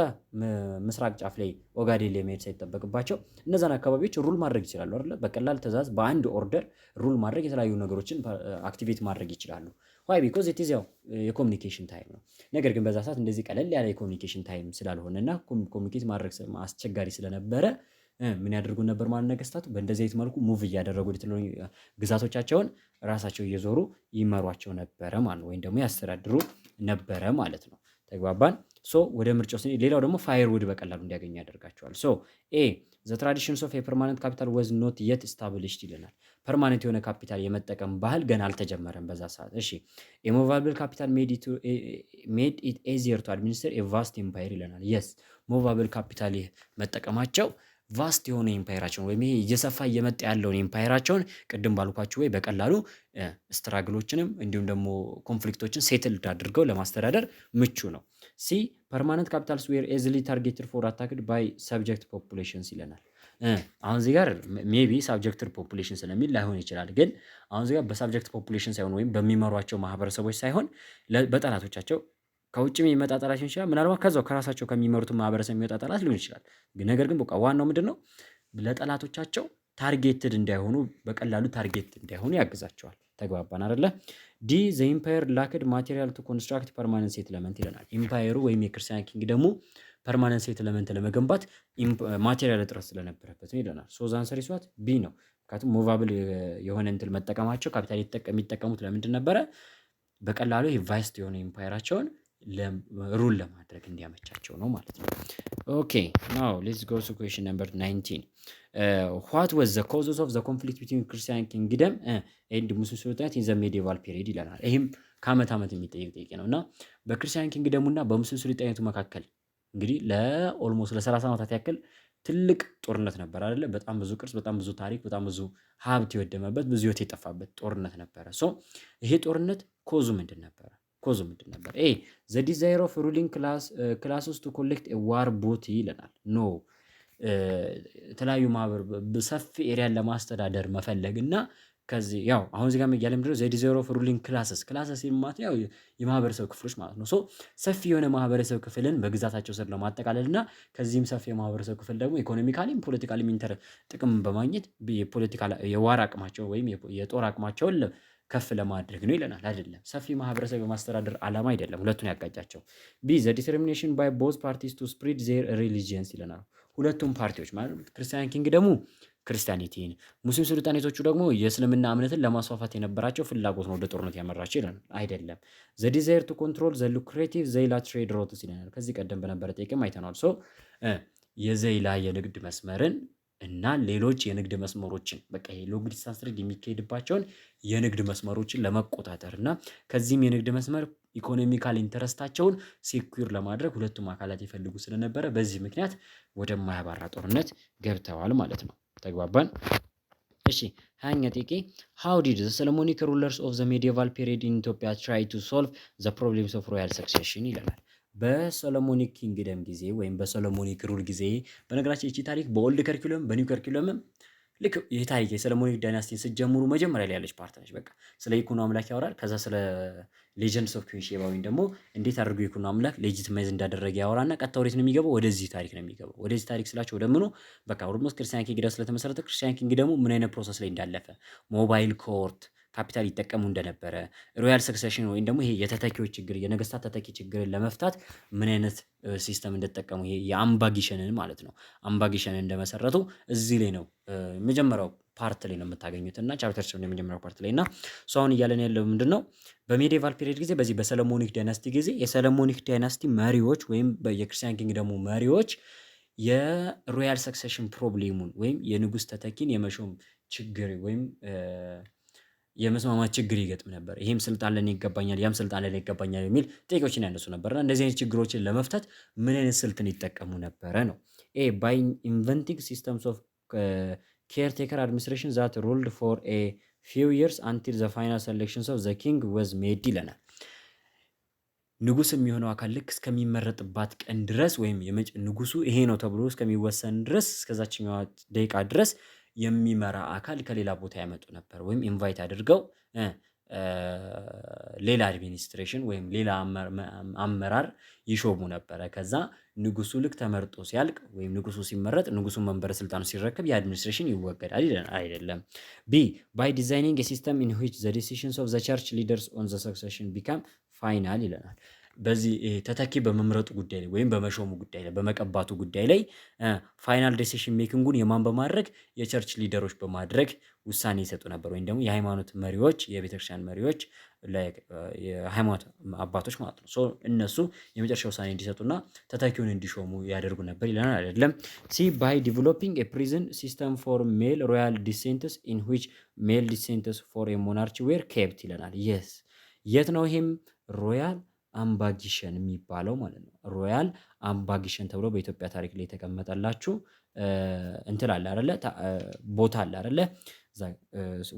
ምስራቅ ጫፍ ላይ ኦጋዴን ላይ መሄድ ሳይጠበቅባቸው እነዛን አካባቢዎች rule ማድረግ ይችላሉ አይደለ? በቀላል ትእዛዝ በአንድ order rule ማድረግ፣ የተለያዩ ነገሮችን activate ማድረግ ይችላሉ። Why? Because it is ያው የ communication time ነው። ነገር ግን በዛ ሰዓት እንደዚህ ቀለል ያለ የ communication time ስላልሆነ እና communicate ማድረግ አስቸጋሪ ስለነበረ ምን ያደርጉ ነበር ማለት ነገስታቱ በእንደዚህ አይነት መልኩ move እያደረጉ ግዛቶቻቸውን ራሳቸው እየዞሩ ይመሯቸው ነበረ ማለት ነው፣ ወይም ደግሞ ያስተዳድሩ ነበረ ማለት ነው። ተግባባን? So ወደ ምርጫው ስንሄድ ሌላው ደግሞ firewood በቀላሉ እንዲያገኙ ያደርጋቸዋል። So A, the traditions of የ permanent capital was not yet established ይለናል። Permanent የሆነ ካፒታል የመጠቀም ባህል ገና አልተጀመረም በዛ ሰዓት። እሺ፣ የ movable capital made it easier to administer vast empire ይለናል። Yes, movable capital መጠቀማቸው vast የሆነ empire ኣቸውን ወይም ይሄ እየሰፋ እየመጣ ያለውን empire ኣቸውን ቅድም ባልኳችሁ ወይ በቀላሉ struggle ኦችንም እንዲሁም ደግሞ conflict ኦችን settled አድርገው ለማስተዳደር ምቹ ነው። C, permanent capitals were easily targeted for attacked by subject populations ይለናል። አሁን እዚህ ጋር maybe subjected population ስለሚል ላይሆን ይችላል። ግን አሁን እዚህ ጋር በ subject population ሳይሆን ወይም በሚመሯቸው ማህበረሰቦች ሳይሆን በጠላቶቻቸው ከውጭም የሚመጣ ጠላት ሊሆን ይችላል። ምናልባት ከዛው ከራሳቸው ከሚመሩት ማህበረሰብ የሚወጣ ጠላት ሊሆን ይችላል። ነገር ግን በቃ ዋናው ምንድነው? ለጠላቶቻቸው targeted እንዳይሆኑ፣ በቀላሉ target እንዳይሆኑ ያግዛቸዋል። ተግባባን አይደለ? D, the empire lacked material to construct permanent settlement ይለናል። Empire ኡ ወይም የ Christian kingdom ኡ permanent settlement ለመገንባት material እጥረት ስለነበረበት ነው ይለናል። So the answer is what? B ነው። ምክንያቱም movable የሆነ እንትን መጠቀማቸው፣ ካፒታል የሚጠቀሙት ለምንድን ነበረ? በቀላሉ ይሄ vast የሆነ empire ኣቸውን rule ለማድረግ እንዲያመቻቸው ነው ማለት ነው። Okay, now let's go to question number 19. What was the causes of the conflict between Christian kingdom and Muslim sultanate in the medieval period ይለናል። ይህም ከአመት ዓመት የሚጠየቅ ጥያቄ ነው እና በ Christian kingdom ኡ እና በሙስሊም ሱልጣኔቱ መካከል እንግዲህ ለ almost ለ30 ዓመታት ያክል ትልቅ ጦርነት ነበር አይደለ? በጣም ብዙ ቅርስ፣ በጣም ብዙ ታሪክ፣ በጣም ብዙ ሀብት የወደመበት፣ ብዙ ህይወት የጠፋበት ጦርነት ነበረ። So ይሄ ጦርነት cause ኡ ምንድን ነበረ? Cause ኡ ምንድን ነበር? A, the desire of ruling classes to collect war booty ይለናል። No, የተለያዩ ማህበር ሰፊ area ን ለማስተዳደር መፈለግ እና ከዚህ ያው አሁን እዚህ ጋር እያለ ምንድነው the desire of ruling classes፣ classes ማለት ያው የማህበረሰብ ክፍሎች ማለት ነው። So ሰፊ የሆነ ማህበረሰብ ክፍልን በግዛታቸው ስር ለማጠቃለል እና ከዚህም ሰፊ የማህበረሰብ ክፍል ደግሞ economically ም politically ም ጥቅም በማግኘት የ political የ war አቅማቸው ወይም የጦር አቅማቸውን ከፍ ለማድረግ ነው ይለናል። አይደለም፣ ሰፊ ማህበረሰብ የማስተዳደር ዓላማ አይደለም። ሁለቱን ያጋጫቸው። B, the determination by both parties to spread their religions ይለናል። ሁለቱም ፓርቲዎች ማለት Christian kingdom ኡ Christianity ን፣ ሙስሊም ሱልጣኔቶቹ ደግሞ የእስልምና እምነትን ለማስፋፋት የነበራቸው ፍላጎት ነው ወደ ጦርነት ያመራቸው ይለናል። አይደለም። The desire to control the lucrative Zeila trade routes ይለናል። ከዚህ ቀደም በነበረ ጥያቄም አይተነዋል። So የዘይላ የንግድ መስመርን እና ሌሎች የንግድ መስመሮችን፣ በቃ ይሄ long distance trade የሚካሄድባቸውን የንግድ መስመሮችን ለመቆጣጠር እና ከዚህም የንግድ መስመር economical interest ኣቸውን secure ለማድረግ ሁለቱም አካላት ይፈልጉ ስለነበረ በዚህ ምክንያት ወደማያባራ ጦርነት ገብተዋል ማለት ነው። ተግባባን? እሺ፣ 20ኛ ጥያቄ፣ how did the Solomonic rulers of the medieval period in Ethiopia try to solve the problems of royal succession ይለናል። በ Solomonic kingdom ጊዜ ወይም በ Solomonic rule ጊዜ፣ በነገራችን ይቺ ታሪክ በ old curriculum በ new curriculum ም ልክ ይህ ታሪክ የ Solomonic dynasty ን ስትጀምሩ መጀመሪያ ላይ ያለች part ነች። በቃ ስለ ይኩኖ አምላክ ያወራል። ከዛ ስለ legends of Queen Sheba ወይም ደግሞ እንዴት አድርጎ ይኩኖ አምላክ legitimize እንዳደረገ ያወራና ቀጥታ ወዴት ነው የሚገባው? ወደዚህ ታሪክ ነው የሚገባው። ወደዚህ ታሪክ ስላቸው ወደ ምኑ፣ በቃ almost Christian kingdom ስለተመሰረተ፣ Christian kingdom ኡ ምን አይነት process ላይ እንዳለፈ፣ mobile court capital ይጠቀሙ እንደነበረ፣ royal succession ወይም ደግሞ ይሄ የተተኪዎች ችግር፣ የነገስታት ተተኪ ችግርን ለመፍታት ምን አይነት system እንደተጠቀሙ፣ ይሄ የአምባ ጊሸንን ማለት ነው፣ አምባ ጊሸንን እንደመሰረቱ እዚህ ላይ ነው፣ መጀመሪያው part ላይ ነው የምታገኙት እና chapter 7 የመጀመሪያው part ላይ። እና so አሁን እያለን ያለው ምንድን ነው? በ medieval period ጊዜ፣ በዚህ በ Solomonic dynasty ጊዜ የ Solomonic dynasty መሪዎች ወይም የ Christian kingdom ኡ መሪዎች የ royal succession problem ኡን ወይም የንጉስ ተተኪን የመሾም ችግር ወይም የመስማማት ችግር ይገጥም ነበር። ይሄም ስልጣን ለኔ ይገባኛል፣ ያም ስልጣን ለኔ ይገባኛል የሚል ጥያቄዎችን ያነሱ ነበር እና እንደዚህ አይነት ችግሮችን ለመፍታት ምን አይነት ስልትን ይጠቀሙ ነበረ ነው። A, by inventing systems of caretaker administration that ruled for a few years until the final selections of the king was made ይለናል። ንጉስ የሚሆነው አካል ልክ እስከሚመረጥባት ቀን ድረስ ወይም ንጉሱ ይሄ ነው ተብሎ እስከሚወሰን ድረስ፣ እስከዛችኛዋ ደቂቃ ድረስ የሚመራ አካል ከሌላ ቦታ ያመጡ ነበር ወይም invite አድርገው ሌላ administration ወይም ሌላ አመራር ይሾሙ ነበረ። ከዛ ንጉሱ ልክ ተመርጦ ሲያልቅ ወይም ንጉሱ ሲመረጥ፣ ንጉሱ መንበረ ስልጣኑ ሲረከብ የ administration ይወገዳል ይለናል። አይደለም። B, by designing system in which the decisions of the church leaders on the succession become final ይለናል። በዚህ ተተኪ በመምረጡ ጉዳይ ላይ ወይም በመሾሙ ጉዳይ ላይ፣ በመቀባቱ ጉዳይ ላይ final decision making ኡን የማን በማድረግ፣ የ church leader ኦች በማድረግ ውሳኔ ይሰጡ ነበር። ወይም ደግሞ የሃይማኖት መሪዎች፣ የቤተክርስቲያን መሪዎች፣ የሃይማኖት አባቶች ማለት ነው። So እነሱ የመጨረሻ ውሳኔ እንዲሰጡና ተተኪውን እንዲሾሙ ያደርጉ ነበር ይለናል። አይደለም። C, by developing a prison system for male royal descendants in which male descendants for a monarchy were kept ይለናል። Yes፣ የት ነው ይሄም? Royal አምባ ጊሸን የሚባለው ማለት ነው። Royal አምባ ጊሸን ተብሎ በኢትዮጵያ ታሪክ ላይ የተቀመጠላችሁ እንትን አለ አይደለ? ቦታ አለ አይደለ?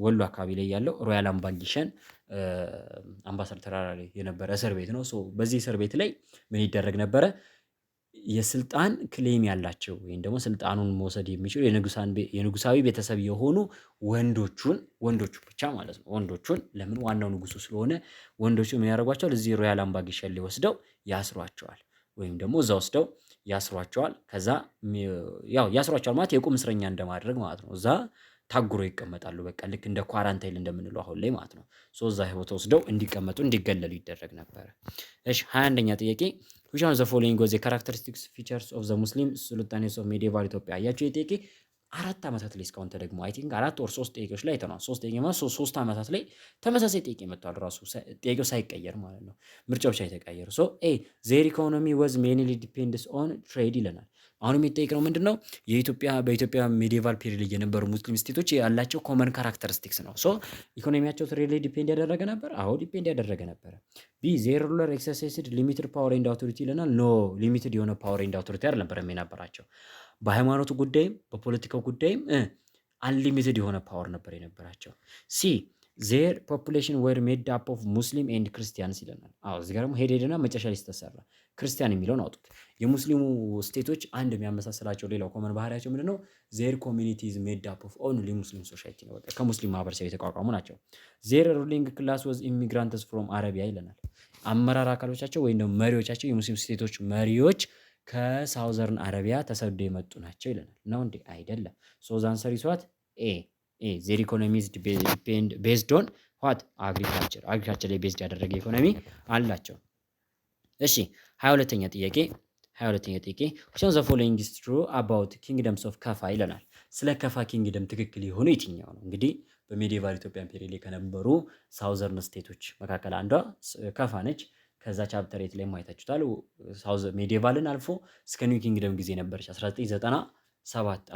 ወሎ አካባቢ ላይ ያለው royal አምባ ጊሸን፣ አምባሰል ተራራ ላይ የነበረ እስር ቤት ነው። So በዚህ እስር ቤት ላይ ምን ይደረግ ነበረ? የስልጣን claim ያላቸው ወይም ደግሞ ስልጣኑን መውሰድ የሚችሉ የንጉሳዊ ቤተሰብ የሆኑ ወንዶቹን፣ ወንዶቹ ብቻ ማለት ነው። ወንዶቹን፣ ለምን? ዋናው ንጉሱ ስለሆነ፣ ወንዶቹ ምን ያደርጓቸዋል? እዚህ royal አምባ ጊሸን ላይ ወስደው ያስሯቸዋል። ወይም ደግሞ እዛ ወስደው ያስሯቸዋል። ከዛ ያው ያስሯቸዋል ማለት የቁም እስረኛ እንደማድረግ ማለት ነው። እዛ ታጉሮ ይቀመጣሉ። በቃ ልክ እንደ quarantine እንደምንለው አሁን ላይ ማለት ነው። So እዛ ህይወት ወስደው እንዲቀመጡ፣ እንዲገለሉ ይደረግ ነበረ። እሺ፣ 21ኛ ጥያቄ፣ which one of the following was the characteristics features of the Muslim sultanates of medieval Ethiopia? አያችሁ፣ የጥያቄ 4 ዓመታት ላይ እስካሁን ተደግሞ፣ I think አራት or ሶስት ጥያቄዎች ላይ አይተነዋል። ሶስት ጥያቄ ማለት 3 ዓመታት ላይ ተመሳሳይ ጥያቄ መጥቷል። ራሱ ጥያቄው ሳይቀየር ማለት ነው። ምርጫዎች ሳይተቀየሩ። So A, their economy was mainly depends on trade ይለናል። አሁን የሚጠይቀው ምንድን ነው? የኢትዮጵያ በኢትዮጵያ medieval period ላይ የነበሩ Muslim state ኦች ያላቸው common characteristics ነው። So ኢኮኖሚያቸው trade ላይ depend ያደረገ ነበር። አዎ፣ depend ያደረገ ነበረ። B, their ruler exercised limited power and authority ይለናል። No፣ limited የሆነ power and authority አልነበረም የነበራቸው። በሃይማኖቱ ጉዳይም በፖለቲካው ጉዳይም unlimited የሆነ power ነበር የነበራቸው። C, their population were made up of Muslim and Christians ይለናል። አዎ፣ እዚህ ጋር ደግሞ ሄድ ሄድና መጨረሻ ላይ ስተሰራ ክርስቲያን የሚለውን አውጡት። የሙስሊሙ state ኦች አንድ የሚያመሳስላቸው ሌላው common ባህሪያቸው ምንድነው? Their community is made up of only Muslim society ነው። በቃ ከሙስሊም ማህበረሰብ የተቋቋሙ ናቸው። Their ruling class was immigrants from Arabia ይለናል። አመራር አካሎቻቸው ወይም ደግሞ መሪዎቻቸው፣ የሙስሊም state ኦች መሪዎች ከ southern Arabia ተሰደው የመጡ ናቸው ይለናል። ነው እንዴ? አይደለም። So the answer is what? A, their economy is based on what? Agriculture። Agriculture ላይ based ያደረገ ኢኮኖሚ አላቸው። እሺ፣ 22ኛ ጥያቄ፣ 22ኛ ጥያቄ፣ which of the following is true about kingdoms of ከፋ ይለናል። ስለ ከፋ kingdom ትክክል የሆነ የትኛው ነው? እንግዲህ በ medieval Ethiopian period ላይ ከነበሩ southern state ኦች መካከል አንዷ ከፋ ነች። ከዛ chapter 8 ላይ ማየታችሁታል። South medieval ን አልፎ እስከ new kingdom ጊዜ ነበረች። 1997፣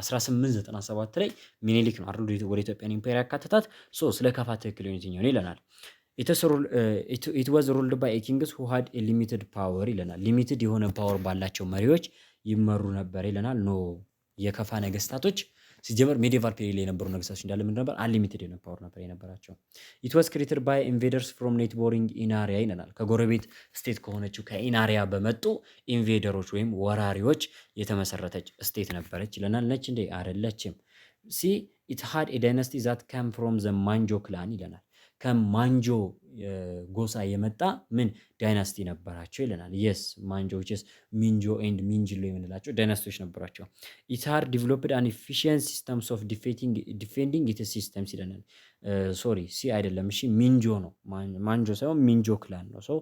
1897 ላይ ሚኒሊክ ነው አይደል ወደ Ethiopian empire ያካተታት? So ስለ ከፋ ትክክል የሆነ የትኛው ነው ይለናል። It was ruled by kings who had limited power ይለናል። Limited የሆነ power ባላቸው መሪዎች ይመሩ ነበር ይለናል። No፣ የከፋ ነገስታቶች ሲጀመር medieval period ላይ የነበሩ ነገስታቶች እንዳለ ምንድን ነበር? Unlimited የሆነ power ነበር የነበራቸው። It was created by invaders from neighboring ኢናሪያ ይለናል። ከጎረቤት state ከሆነችው ከኢናሪያ በመጡ invader ኦች ወይም ወራሪዎች የተመሰረተች state ነበረች ይለናል። ነች እንዴ? አይደለችም። C, It had a dynasty that came from the ማንጆ clan ይለናል። ከማንጆ ጎሳ የመጣ ምን dynasty ነበራቸው ይለናል። Yes, ማንጆ, which is ሚንጆ and ሚንጅሎ የምንላቸው dynasty ዎች ነበሯቸው። It had developed an efficient systems of defending its systems ይለናል። Sorry, C አይደለም፣ እሺ ሚንጆ ነው። ማንጆ ሳይሆን ሚንጆ clan ነው። So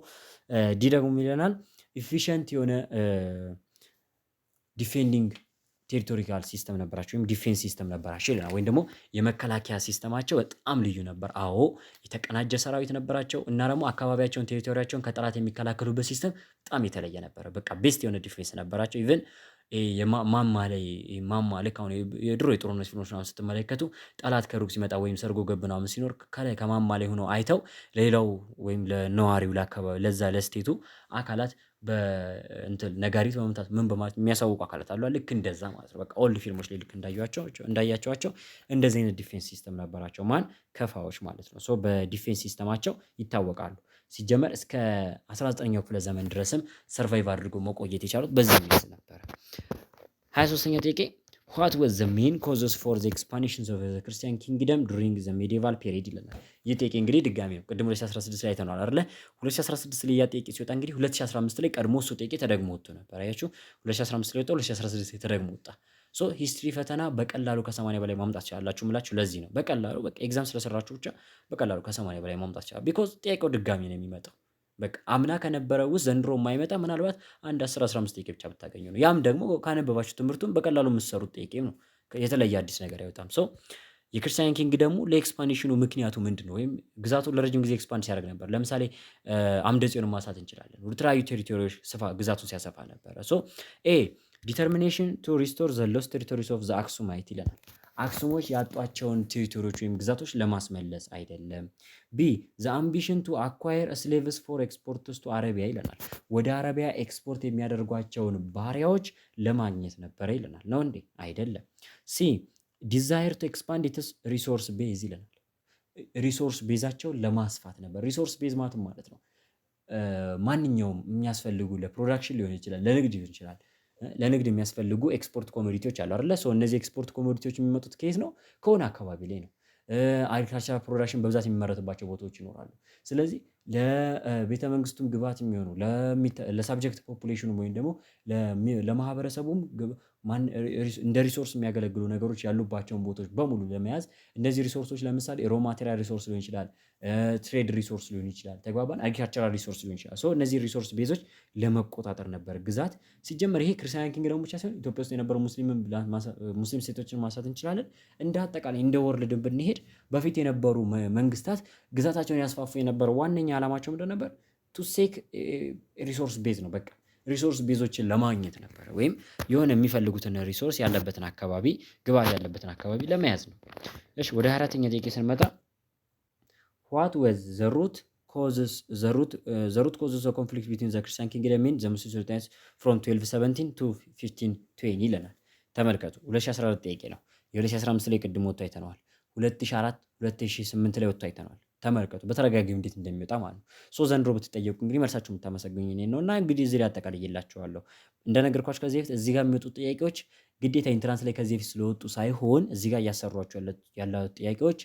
D ደግሞ ይለናል efficient የሆነ defending territorial system ነበራቸው ወይም defense system ነበራቸው ይለናል። ወይም ደግሞ የመከላከያ system ኣቸው በጣም ልዩ ነበር። አዎ፣ የተቀናጀ ሰራዊት ነበራቸው እና ደግሞ አካባቢያቸውን፣ territory ያቸውን ከጠላት የሚከላከሉበት system በጣም የተለየ ነበረ። በቃ best የሆነ defense ነበራቸው። Even ማማ ላይ፣ ማማ ልክ አሁን የድሮ የጦርነት ፊልሞች ምናምን ስትመለከቱ ጠላት ከሩቅ ሲመጣ ወይም ሰርጎ ገብ ምናምን ሲኖር ከላይ ከማማ ላይ ሆነው አይተው ለሌላው ወይም ለነዋሪው፣ ለአካባቢ፣ ለዛ ለ state ኡ አካላት በእንትን ነጋሪት በመምታት፣ ምን በማለት የሚያሳውቁ አካላት አሉ። ልክ እንደዛ ማለት ነው። በቃ old ፊልሞች ላይ ልክ እንዳያቸዋቸው እንደዚህ አይነት defense system ነበራቸው። ማን? ከፋዎች ማለት ነው። So በ defense system ኣቸው ይታወቃሉ። ሲጀመር እስከ 19ኛው ክፍለ ዘመን ድረስም survive አድርጎ መቆየት የቻሉት በዚህ means ነበረ። 23ኛው ጥያቄ፣ what was the main causes for the expansions of the Christian kingdom during the medieval period ይለናል። ይህ ጥያቄ እንግዲህ ድጋሚ ነው። ቅድም 2016 ላይ አይተነዋል አይደለ? 2016 ላይ ያ ጥያቄ ሲወጣ እንግዲህ 2015 ላይ ቀድሞ እሱ ጥያቄ ተደግሞ ወጥቶ ነበር። አያችሁ፣ 2015 ላይ ወጣ፣ 2016 ላይ ተደግሞ ወጣ። So history ፈተና በቀላሉ ከ80 በላይ ማምጣት ትችላላችሁ ምላችሁ ለዚህ ነው። በቀላሉ በቃ exam ስለሰራችሁ ብቻ በቀላሉ ከ80 በላይ ማምጣት ይችላል። Because ጥያቄው ድጋሚ ነው የሚመጣው። በቃ አምና ከነበረው ውስጥ ዘንድሮ የማይመጣ ምናልባት አንድ 10 15 ጥያቄ ብቻ ብታገኙ ነው። ያም ደግሞ ካነበባችሁ ትምህርቱን በቀላሉ የምትሰሩት ጥያቄ ነው። የተለየ አዲስ ነገር አይወጣም። So የ Christian kingdom ኡ ለ expansion ኑ ምክንያቱ ምንድን ነው? ወይም ግዛቱን ለረጅም ጊዜ expand ሲያደርግ ነበር። ለምሳሌ አምደ ጽዮንን ማንሳት እንችላለን። ወደ ተለያዩ territory ዎች ስፋ ግዛቱን ሲያሰፋ ነበረ። So A, determination to restore the lost territories of the Aksumite ይለናል። አክሱሞች ያጧቸውን territory ዎች ወይም ግዛቶች ለማስመለስ አይደለም። B, the ambition to acquire slaves for exports to Arabia ይለናል። ወደ አረቢያ ኤክስፖርት የሚያደርጓቸውን ባሪያዎች ለማግኘት ነበረ ይለናል። ነው እንዴ? አይደለም። C, desire to expand its resource base ይለናል። Resource base ኣቸውን ለማስፋት ነበር። Resource base ማለት ነው ማንኛውም የሚያስፈልጉ ለ production ሊሆን ይችላል፣ ለንግድ ሊሆን ይችላል። ለንግድ የሚያስፈልጉ export commodity ዎች አሉ አይደለ? So እነዚህ export commodity ዎች የሚመጡት ከየት ነው? ከሆነ አካባቢ ላይ ነው። Agricultural production በብዛት የሚመረትባቸው ቦታዎች ይኖራሉ። ስለዚህ ለቤተ መንግስቱም ግብአት የሚሆኑ፣ ለ subject population ኑ ወይም ደግሞ ለማህበረሰቡም እንደ resource የሚያገለግሉ ነገሮች ያሉባቸውን ቦታዎች በሙሉ ለመያዝ፣ እነዚህ resource ኦች ለምሳሌ raw material resource ሊሆን ይችላል፣ trade resource ሊሆን ይችላል፣ ተግባባን፣ agricultural resource ሊሆን ይችላል። So እነዚህ resource base ኦች ለመቆጣጠር ነበር ግዛት። ሲጀመር ይሄ Christian kingdom ብቻ ሳይሆን ኢትዮጵያ ውስጥ የነበረው ሙስሊም state ኦችን ማንሳት እንችላለን። እንደ አጠቃላይ እንደ world ብንሄድ በፊት የነበሩ መንግስታት ግዛታቸውን ያስፋፉ የነበረው ዋነኛ ዓላማቸው ምንድን ነበር? To seek resource base ነው። በቃ resource base ኦችን ለማግኘት ነበረ ወይም የሆነ የሚፈልጉትን resource ያለበትን አካባቢ፣ ግብአት ያለበትን አካባቢ ለመያዝ ነው። እሺ፣ ወደ 24ኛ ጥያቄ ስንመጣ፣ what was the root causes the conflict between the Christian kingdom and the Muslim sultanates from 1217 to 1520 ይለናል። ተመልከቱ፣ 2014 ጥያቄ ነው። የ2015 ላይ ቅድም ወጥቶ አይተነዋል። 2004፣ 2008 ላይ ወጥቶ አይተነዋል። ተመልከቱ በተደጋጋሚ እንዴት እንደሚወጣ ማለት ነው። So ዘንድሮ ብትጠየቁ እንግዲህ መልሳችሁ የምታመሰግኙኝ እኔን ነው እና እንግዲህ እዚህ ላይ አጠቃልዬላችኋለሁ። እንደነገርኳችሁ ከዚህ በፊት እዚህ ጋር የሚወጡ ጥያቄዎች ግዴታ entrance ላይ ከዚህ በፊት ስለወጡ ሳይሆን እዚህ ጋር እያሰሯቸው ያለ ጥያቄዎች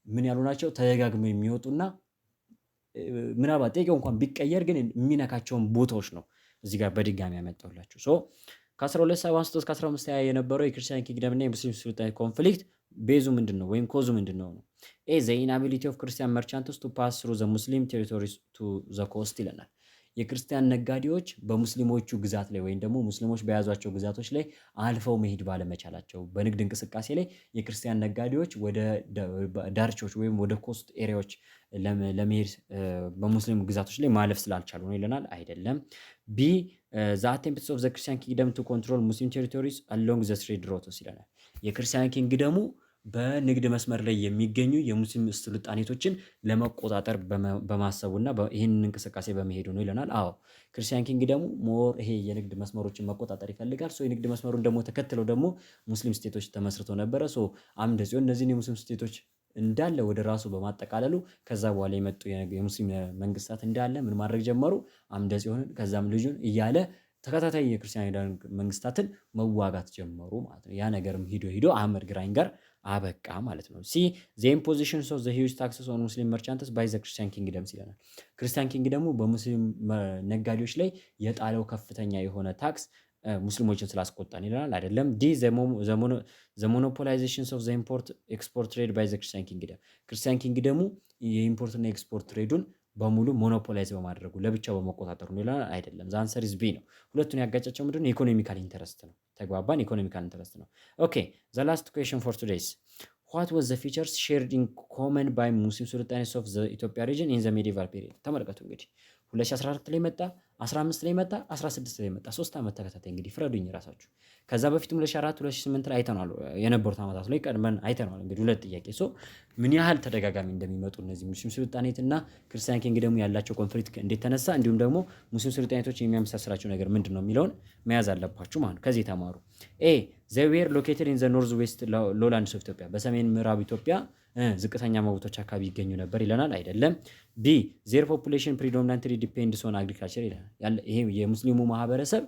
ምን ያሉ ናቸው? ተደጋግመው የሚወጡና ምናልባት ጥያቄው እንኳን ቢቀየር ግን የሚነካቸውን ቦታዎች ነው እዚህ ጋር በድጋሚ ያመጣሁላችሁ። So ከ1273 እስከ 1520 የነበረው የ Christian kingdom እና የ Muslim sultanate conflict base ኡ ምንድን ነው ወይም cause ኡ ምንድን ነው ነው? A, the inability of Christian merchants to pass through the Muslim territories to the coast ይለናል። የክርስቲያን ነጋዴዎች በሙስሊሞቹ ግዛት ላይ ወይም ደግሞ ሙስሊሞች በያዟቸው ግዛቶች ላይ አልፈው መሄድ ባለመቻላቸው በንግድ እንቅስቃሴ ላይ የክርስቲያን ነጋዴዎች ወደ ዳርቻዎች ወይም ወደ coast area ዎች ለመሄድ በሙስሊም ግዛቶች ላይ ማለፍ ስላልቻሉ ነው ይለናል። አይደለም። B, the attempts of the Christian kingdom to control Muslim territories along the trade routes ይለናል። የ Christian kingdom ኡ በንግድ መስመር ላይ የሚገኙ የሙስሊም ሱልጣኔቶችን ለመቆጣጠር በማሰቡና ይህንን እንቅስቃሴ በመሄዱ ነው ይለናል። አዎ፣ Christian kingdom ኡ more ይሄ የንግድ መስመሮችን መቆጣጠር ይፈልጋል። So የንግድ መስመሩን ደግሞ ተከትለው ደግሞ Muslim state ኦች ተመስርተው ነበረ። So አምደ ጽዮን እነዚህን የ Muslim state ኦች እንዳለ ወደ ራሱ በማጠቃለሉ ከዛ በኋላ የመጡ የሙስሊም መንግስታት እንዳለ ምን ማድረግ ጀመሩ? አምደ ጽዮንን ከዛም ልጁን እያለ ተከታታይ የክርስቲያን መንግስታትን መዋጋት ጀመሩ ማለት ነው። ያ ነገርም ሂዶ ሂዶ አህመድ ግራኝ ጋር አበቃ ማለት ነው። C, the imposition of the huge taxes on Muslim merchants by the Christian kingdoms ይለናል። Christian kingdom ኡ በሙስሊም ነጋዴዎች ላይ የጣለው ከፍተኛ የሆነ tax ሙስሊሞችን ስላስቆጣን ይለናል። አይደለም። D, the monopolization of the import export trade by the Christian kingdom። Christian kingdom ኡ የ import እና export trade ኡን በሙሉ monopolize በማድረጉ፣ ለብቻው በመቆጣጠሩ ነው ይለናል። አይደለም። The answer is B ነው። ሁለቱን ያጋጫቸው ምንድነው? Economical interest ነው። ተግባባን? Economical interest ነው። Okay, the last question for today's: what was the features shared in common by Muslim sultanates of the Ethiopia region in the medieval period? ተመልከቱ እንግዲህ፣ 2014 ላይ መጣ፣ 15 ላይ መጣ፣ 16 ላይ መጣ። 3 ዓመት ተከታታይ እንግዲህ ፍረዱኝ ራሳችሁ። ከዛ በፊትም 2004፣ 2008 ላይ አይተነዋል። የነበሩት ዓመታት ላይ ቀድመን አይተነዋል። እንግዲህ ሁለት ጥያቄ፣ so ምን ያህል ተደጋጋሚ እንደሚመጡ፣ እነዚህ Muslim sultanate እና Christian kingdom ኡ ያላቸው conflict እንዴት ተነሳ፣ እንዲሁም ደግሞ Muslim sultanate ኦች የሚያመሳስላቸው ነገር ምንድን ነው የሚለውን መያዝ አለባችሁ ማለት ነው። ከዚህ ተማሩ። A, they were located in the north west lowlands of Ethiopia፣ በሰሜን ምዕራብ ኢትዮጵያ ዝቅተኛ ቦታዎች አካባቢ ይገኙ ነበር ይለናል። አይደለም። B, their population predominantly depends on agriculture ይለናል። ይሄ የሙስሊሙ ማህበረሰብ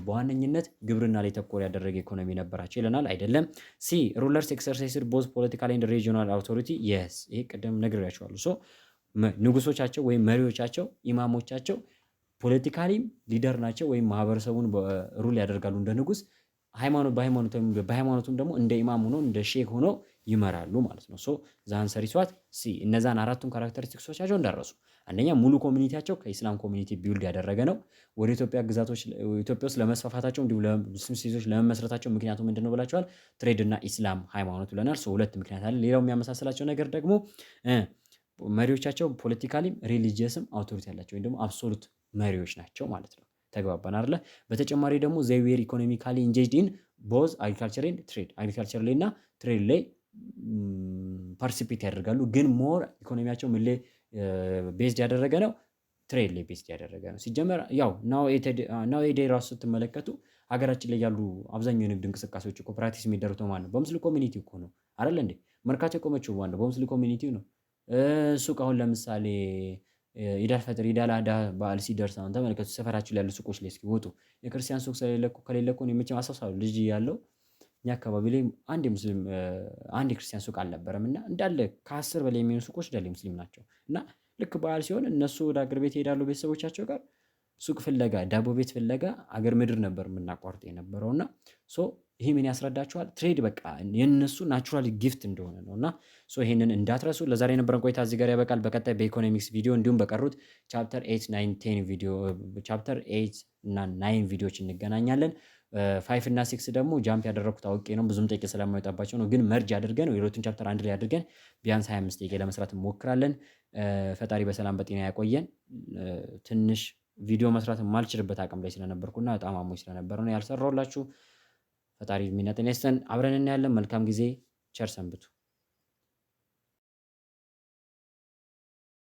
በዋነኝነት ግብርና ላይ ተኮር ያደረገ ኢኮኖሚ ነበራቸው ይለናል። አይደለም። C, rulers exercised both political and regional authority። Yes፣ ይሄ ቅድም ነግሬያችኋለሁ። So ንጉሶቻቸው ወይም መሪዎቻቸው፣ ኢማሞቻቸው politically ም leader ናቸው ወይም ማህበረሰቡን rule ያደርጋሉ እንደ ንጉስ፣ ሃይማኖት በሃይማኖቱም ደግሞ እንደ ኢማም ሆኖ፣ እንደ ሼክ ሆኖ ይመራሉ ማለት ነው። So the answer is what? C። እነዛን አራቱን characteristics ኦቻቸው እንዳረሱ። አንደኛ፣ ሙሉ community ያቸው ከኢስላም community build ያደረገ ነው። ወደ ኢትዮጵያ ግዛቶች፣ ኢትዮጵያ ውስጥ ለመስፋፋታቸው እንዲሁም ለሙስሊም state ኦች ለመመስረታቸው ምክንያቱ ምንድነው ብላችኋል? Trade እና ኢስላም ሃይማኖት ብለናል። So ሁለት ምክንያት አለ። ሌላው የሚያመሳስላቸው ነገር ደግሞ መሪዎቻቸው politically ም religious ም authority ያላቸው ወይም ደግሞ absolute መሪዎች ናቸው ማለት ነው። ተግባባን አይደለ? በተጨማሪ ደግሞ they were economically engaged in both agriculture and trade። Agriculture ላይ እና trade ላይ participate ያደርጋሉ። ግን more ኢኮኖሚያቸው ምን ላይ based ያደረገ ነው? Trade ላይ based ያደረገ ነው። ሲጀመር ያው nowadays ራሱ ስትመለከቱ ሀገራችን ላይ ያሉ አብዛኛው የንግድ እንቅስቃሴዎች እኮ practice የሚደረጉት በማን ነው? በሙስሊም community እኮ ነው አይደል እንዴ? መርካቶ የቆመችው በማን ነው? በሙስሊም community ው ነው። ሱቅ አሁን ለምሳሌ ኢድ አል ፈጥር፣ ኢድ አል አድሃ በዓል ሲደርስ አሁን ተመልከቱ፣ ሰፈራችሁ ላይ ያሉ ሱቆች ላይ እስኪ ውጡ። የክርስቲያን ሱቅ ስለሌለ እኮ፣ ከሌለ እኮ፣ እኔ መቼም አስታውሳለሁ፣ ልጅ እያለሁ እኛ አካባቢ ላይ አንድ የሙስሊም፣ አንድ የክርስቲያን ሱቅ አልነበረም እና እንዳለ ከ10 በላይ የሚሆኑ ሱቆች እንዳለ ሙስሊም ናቸው። እና ልክ በዓል ሲሆን እነሱ ወደ አገር ቤት ይሄዳሉ ቤተሰቦቻቸው ጋር፣ ሱቅ ፍለጋ፣ ዳቦ ቤት ፍለጋ አገር ምድር ነበር የምናቋርጥ የነበረው። እና so ይሄ ምን ያስረዳችኋል? Trade በቃ የነሱ natural gift እንደሆነ ነው። እና so ይሄንን እንዳትረሱ። ለዛሬ የነበረን ቆይታ እዚህ ጋር ያበቃል። በቀጣይ በኢኮኖሚክስ ቪዲዮ እንዲሁም በቀሩት chapter 8፣ 9፣ 10 ቪዲዮ፣ chapter 8 እና 9 ቪዲዮዎች እንገናኛለን። 5 እና 6 ደግሞ jump ያደረኩት አውቄ ነው፣ ብዙም ጥያቄ ስለማይወጣባቸው ነው። ግን merge አድርገን የሁለቱን chapter አንድ ላይ አድርገን ቢያንስ 25 ጥያቄ ለመስራት እንሞክራለን። ፈጣሪ በሰላም በጤና ያቆየን። ትንሽ ቪዲዮ መስራት የማልችልበት አቅም ላይ ስለነበርኩና በጣም አሞኝ ስለነበረ ነው ያልሰራሁላችሁ። ፈጣሪ እድሜና ጤና ይስጠን። አብረን እናያለን። መልካም ጊዜ፣ ቸር ሰንብቱ።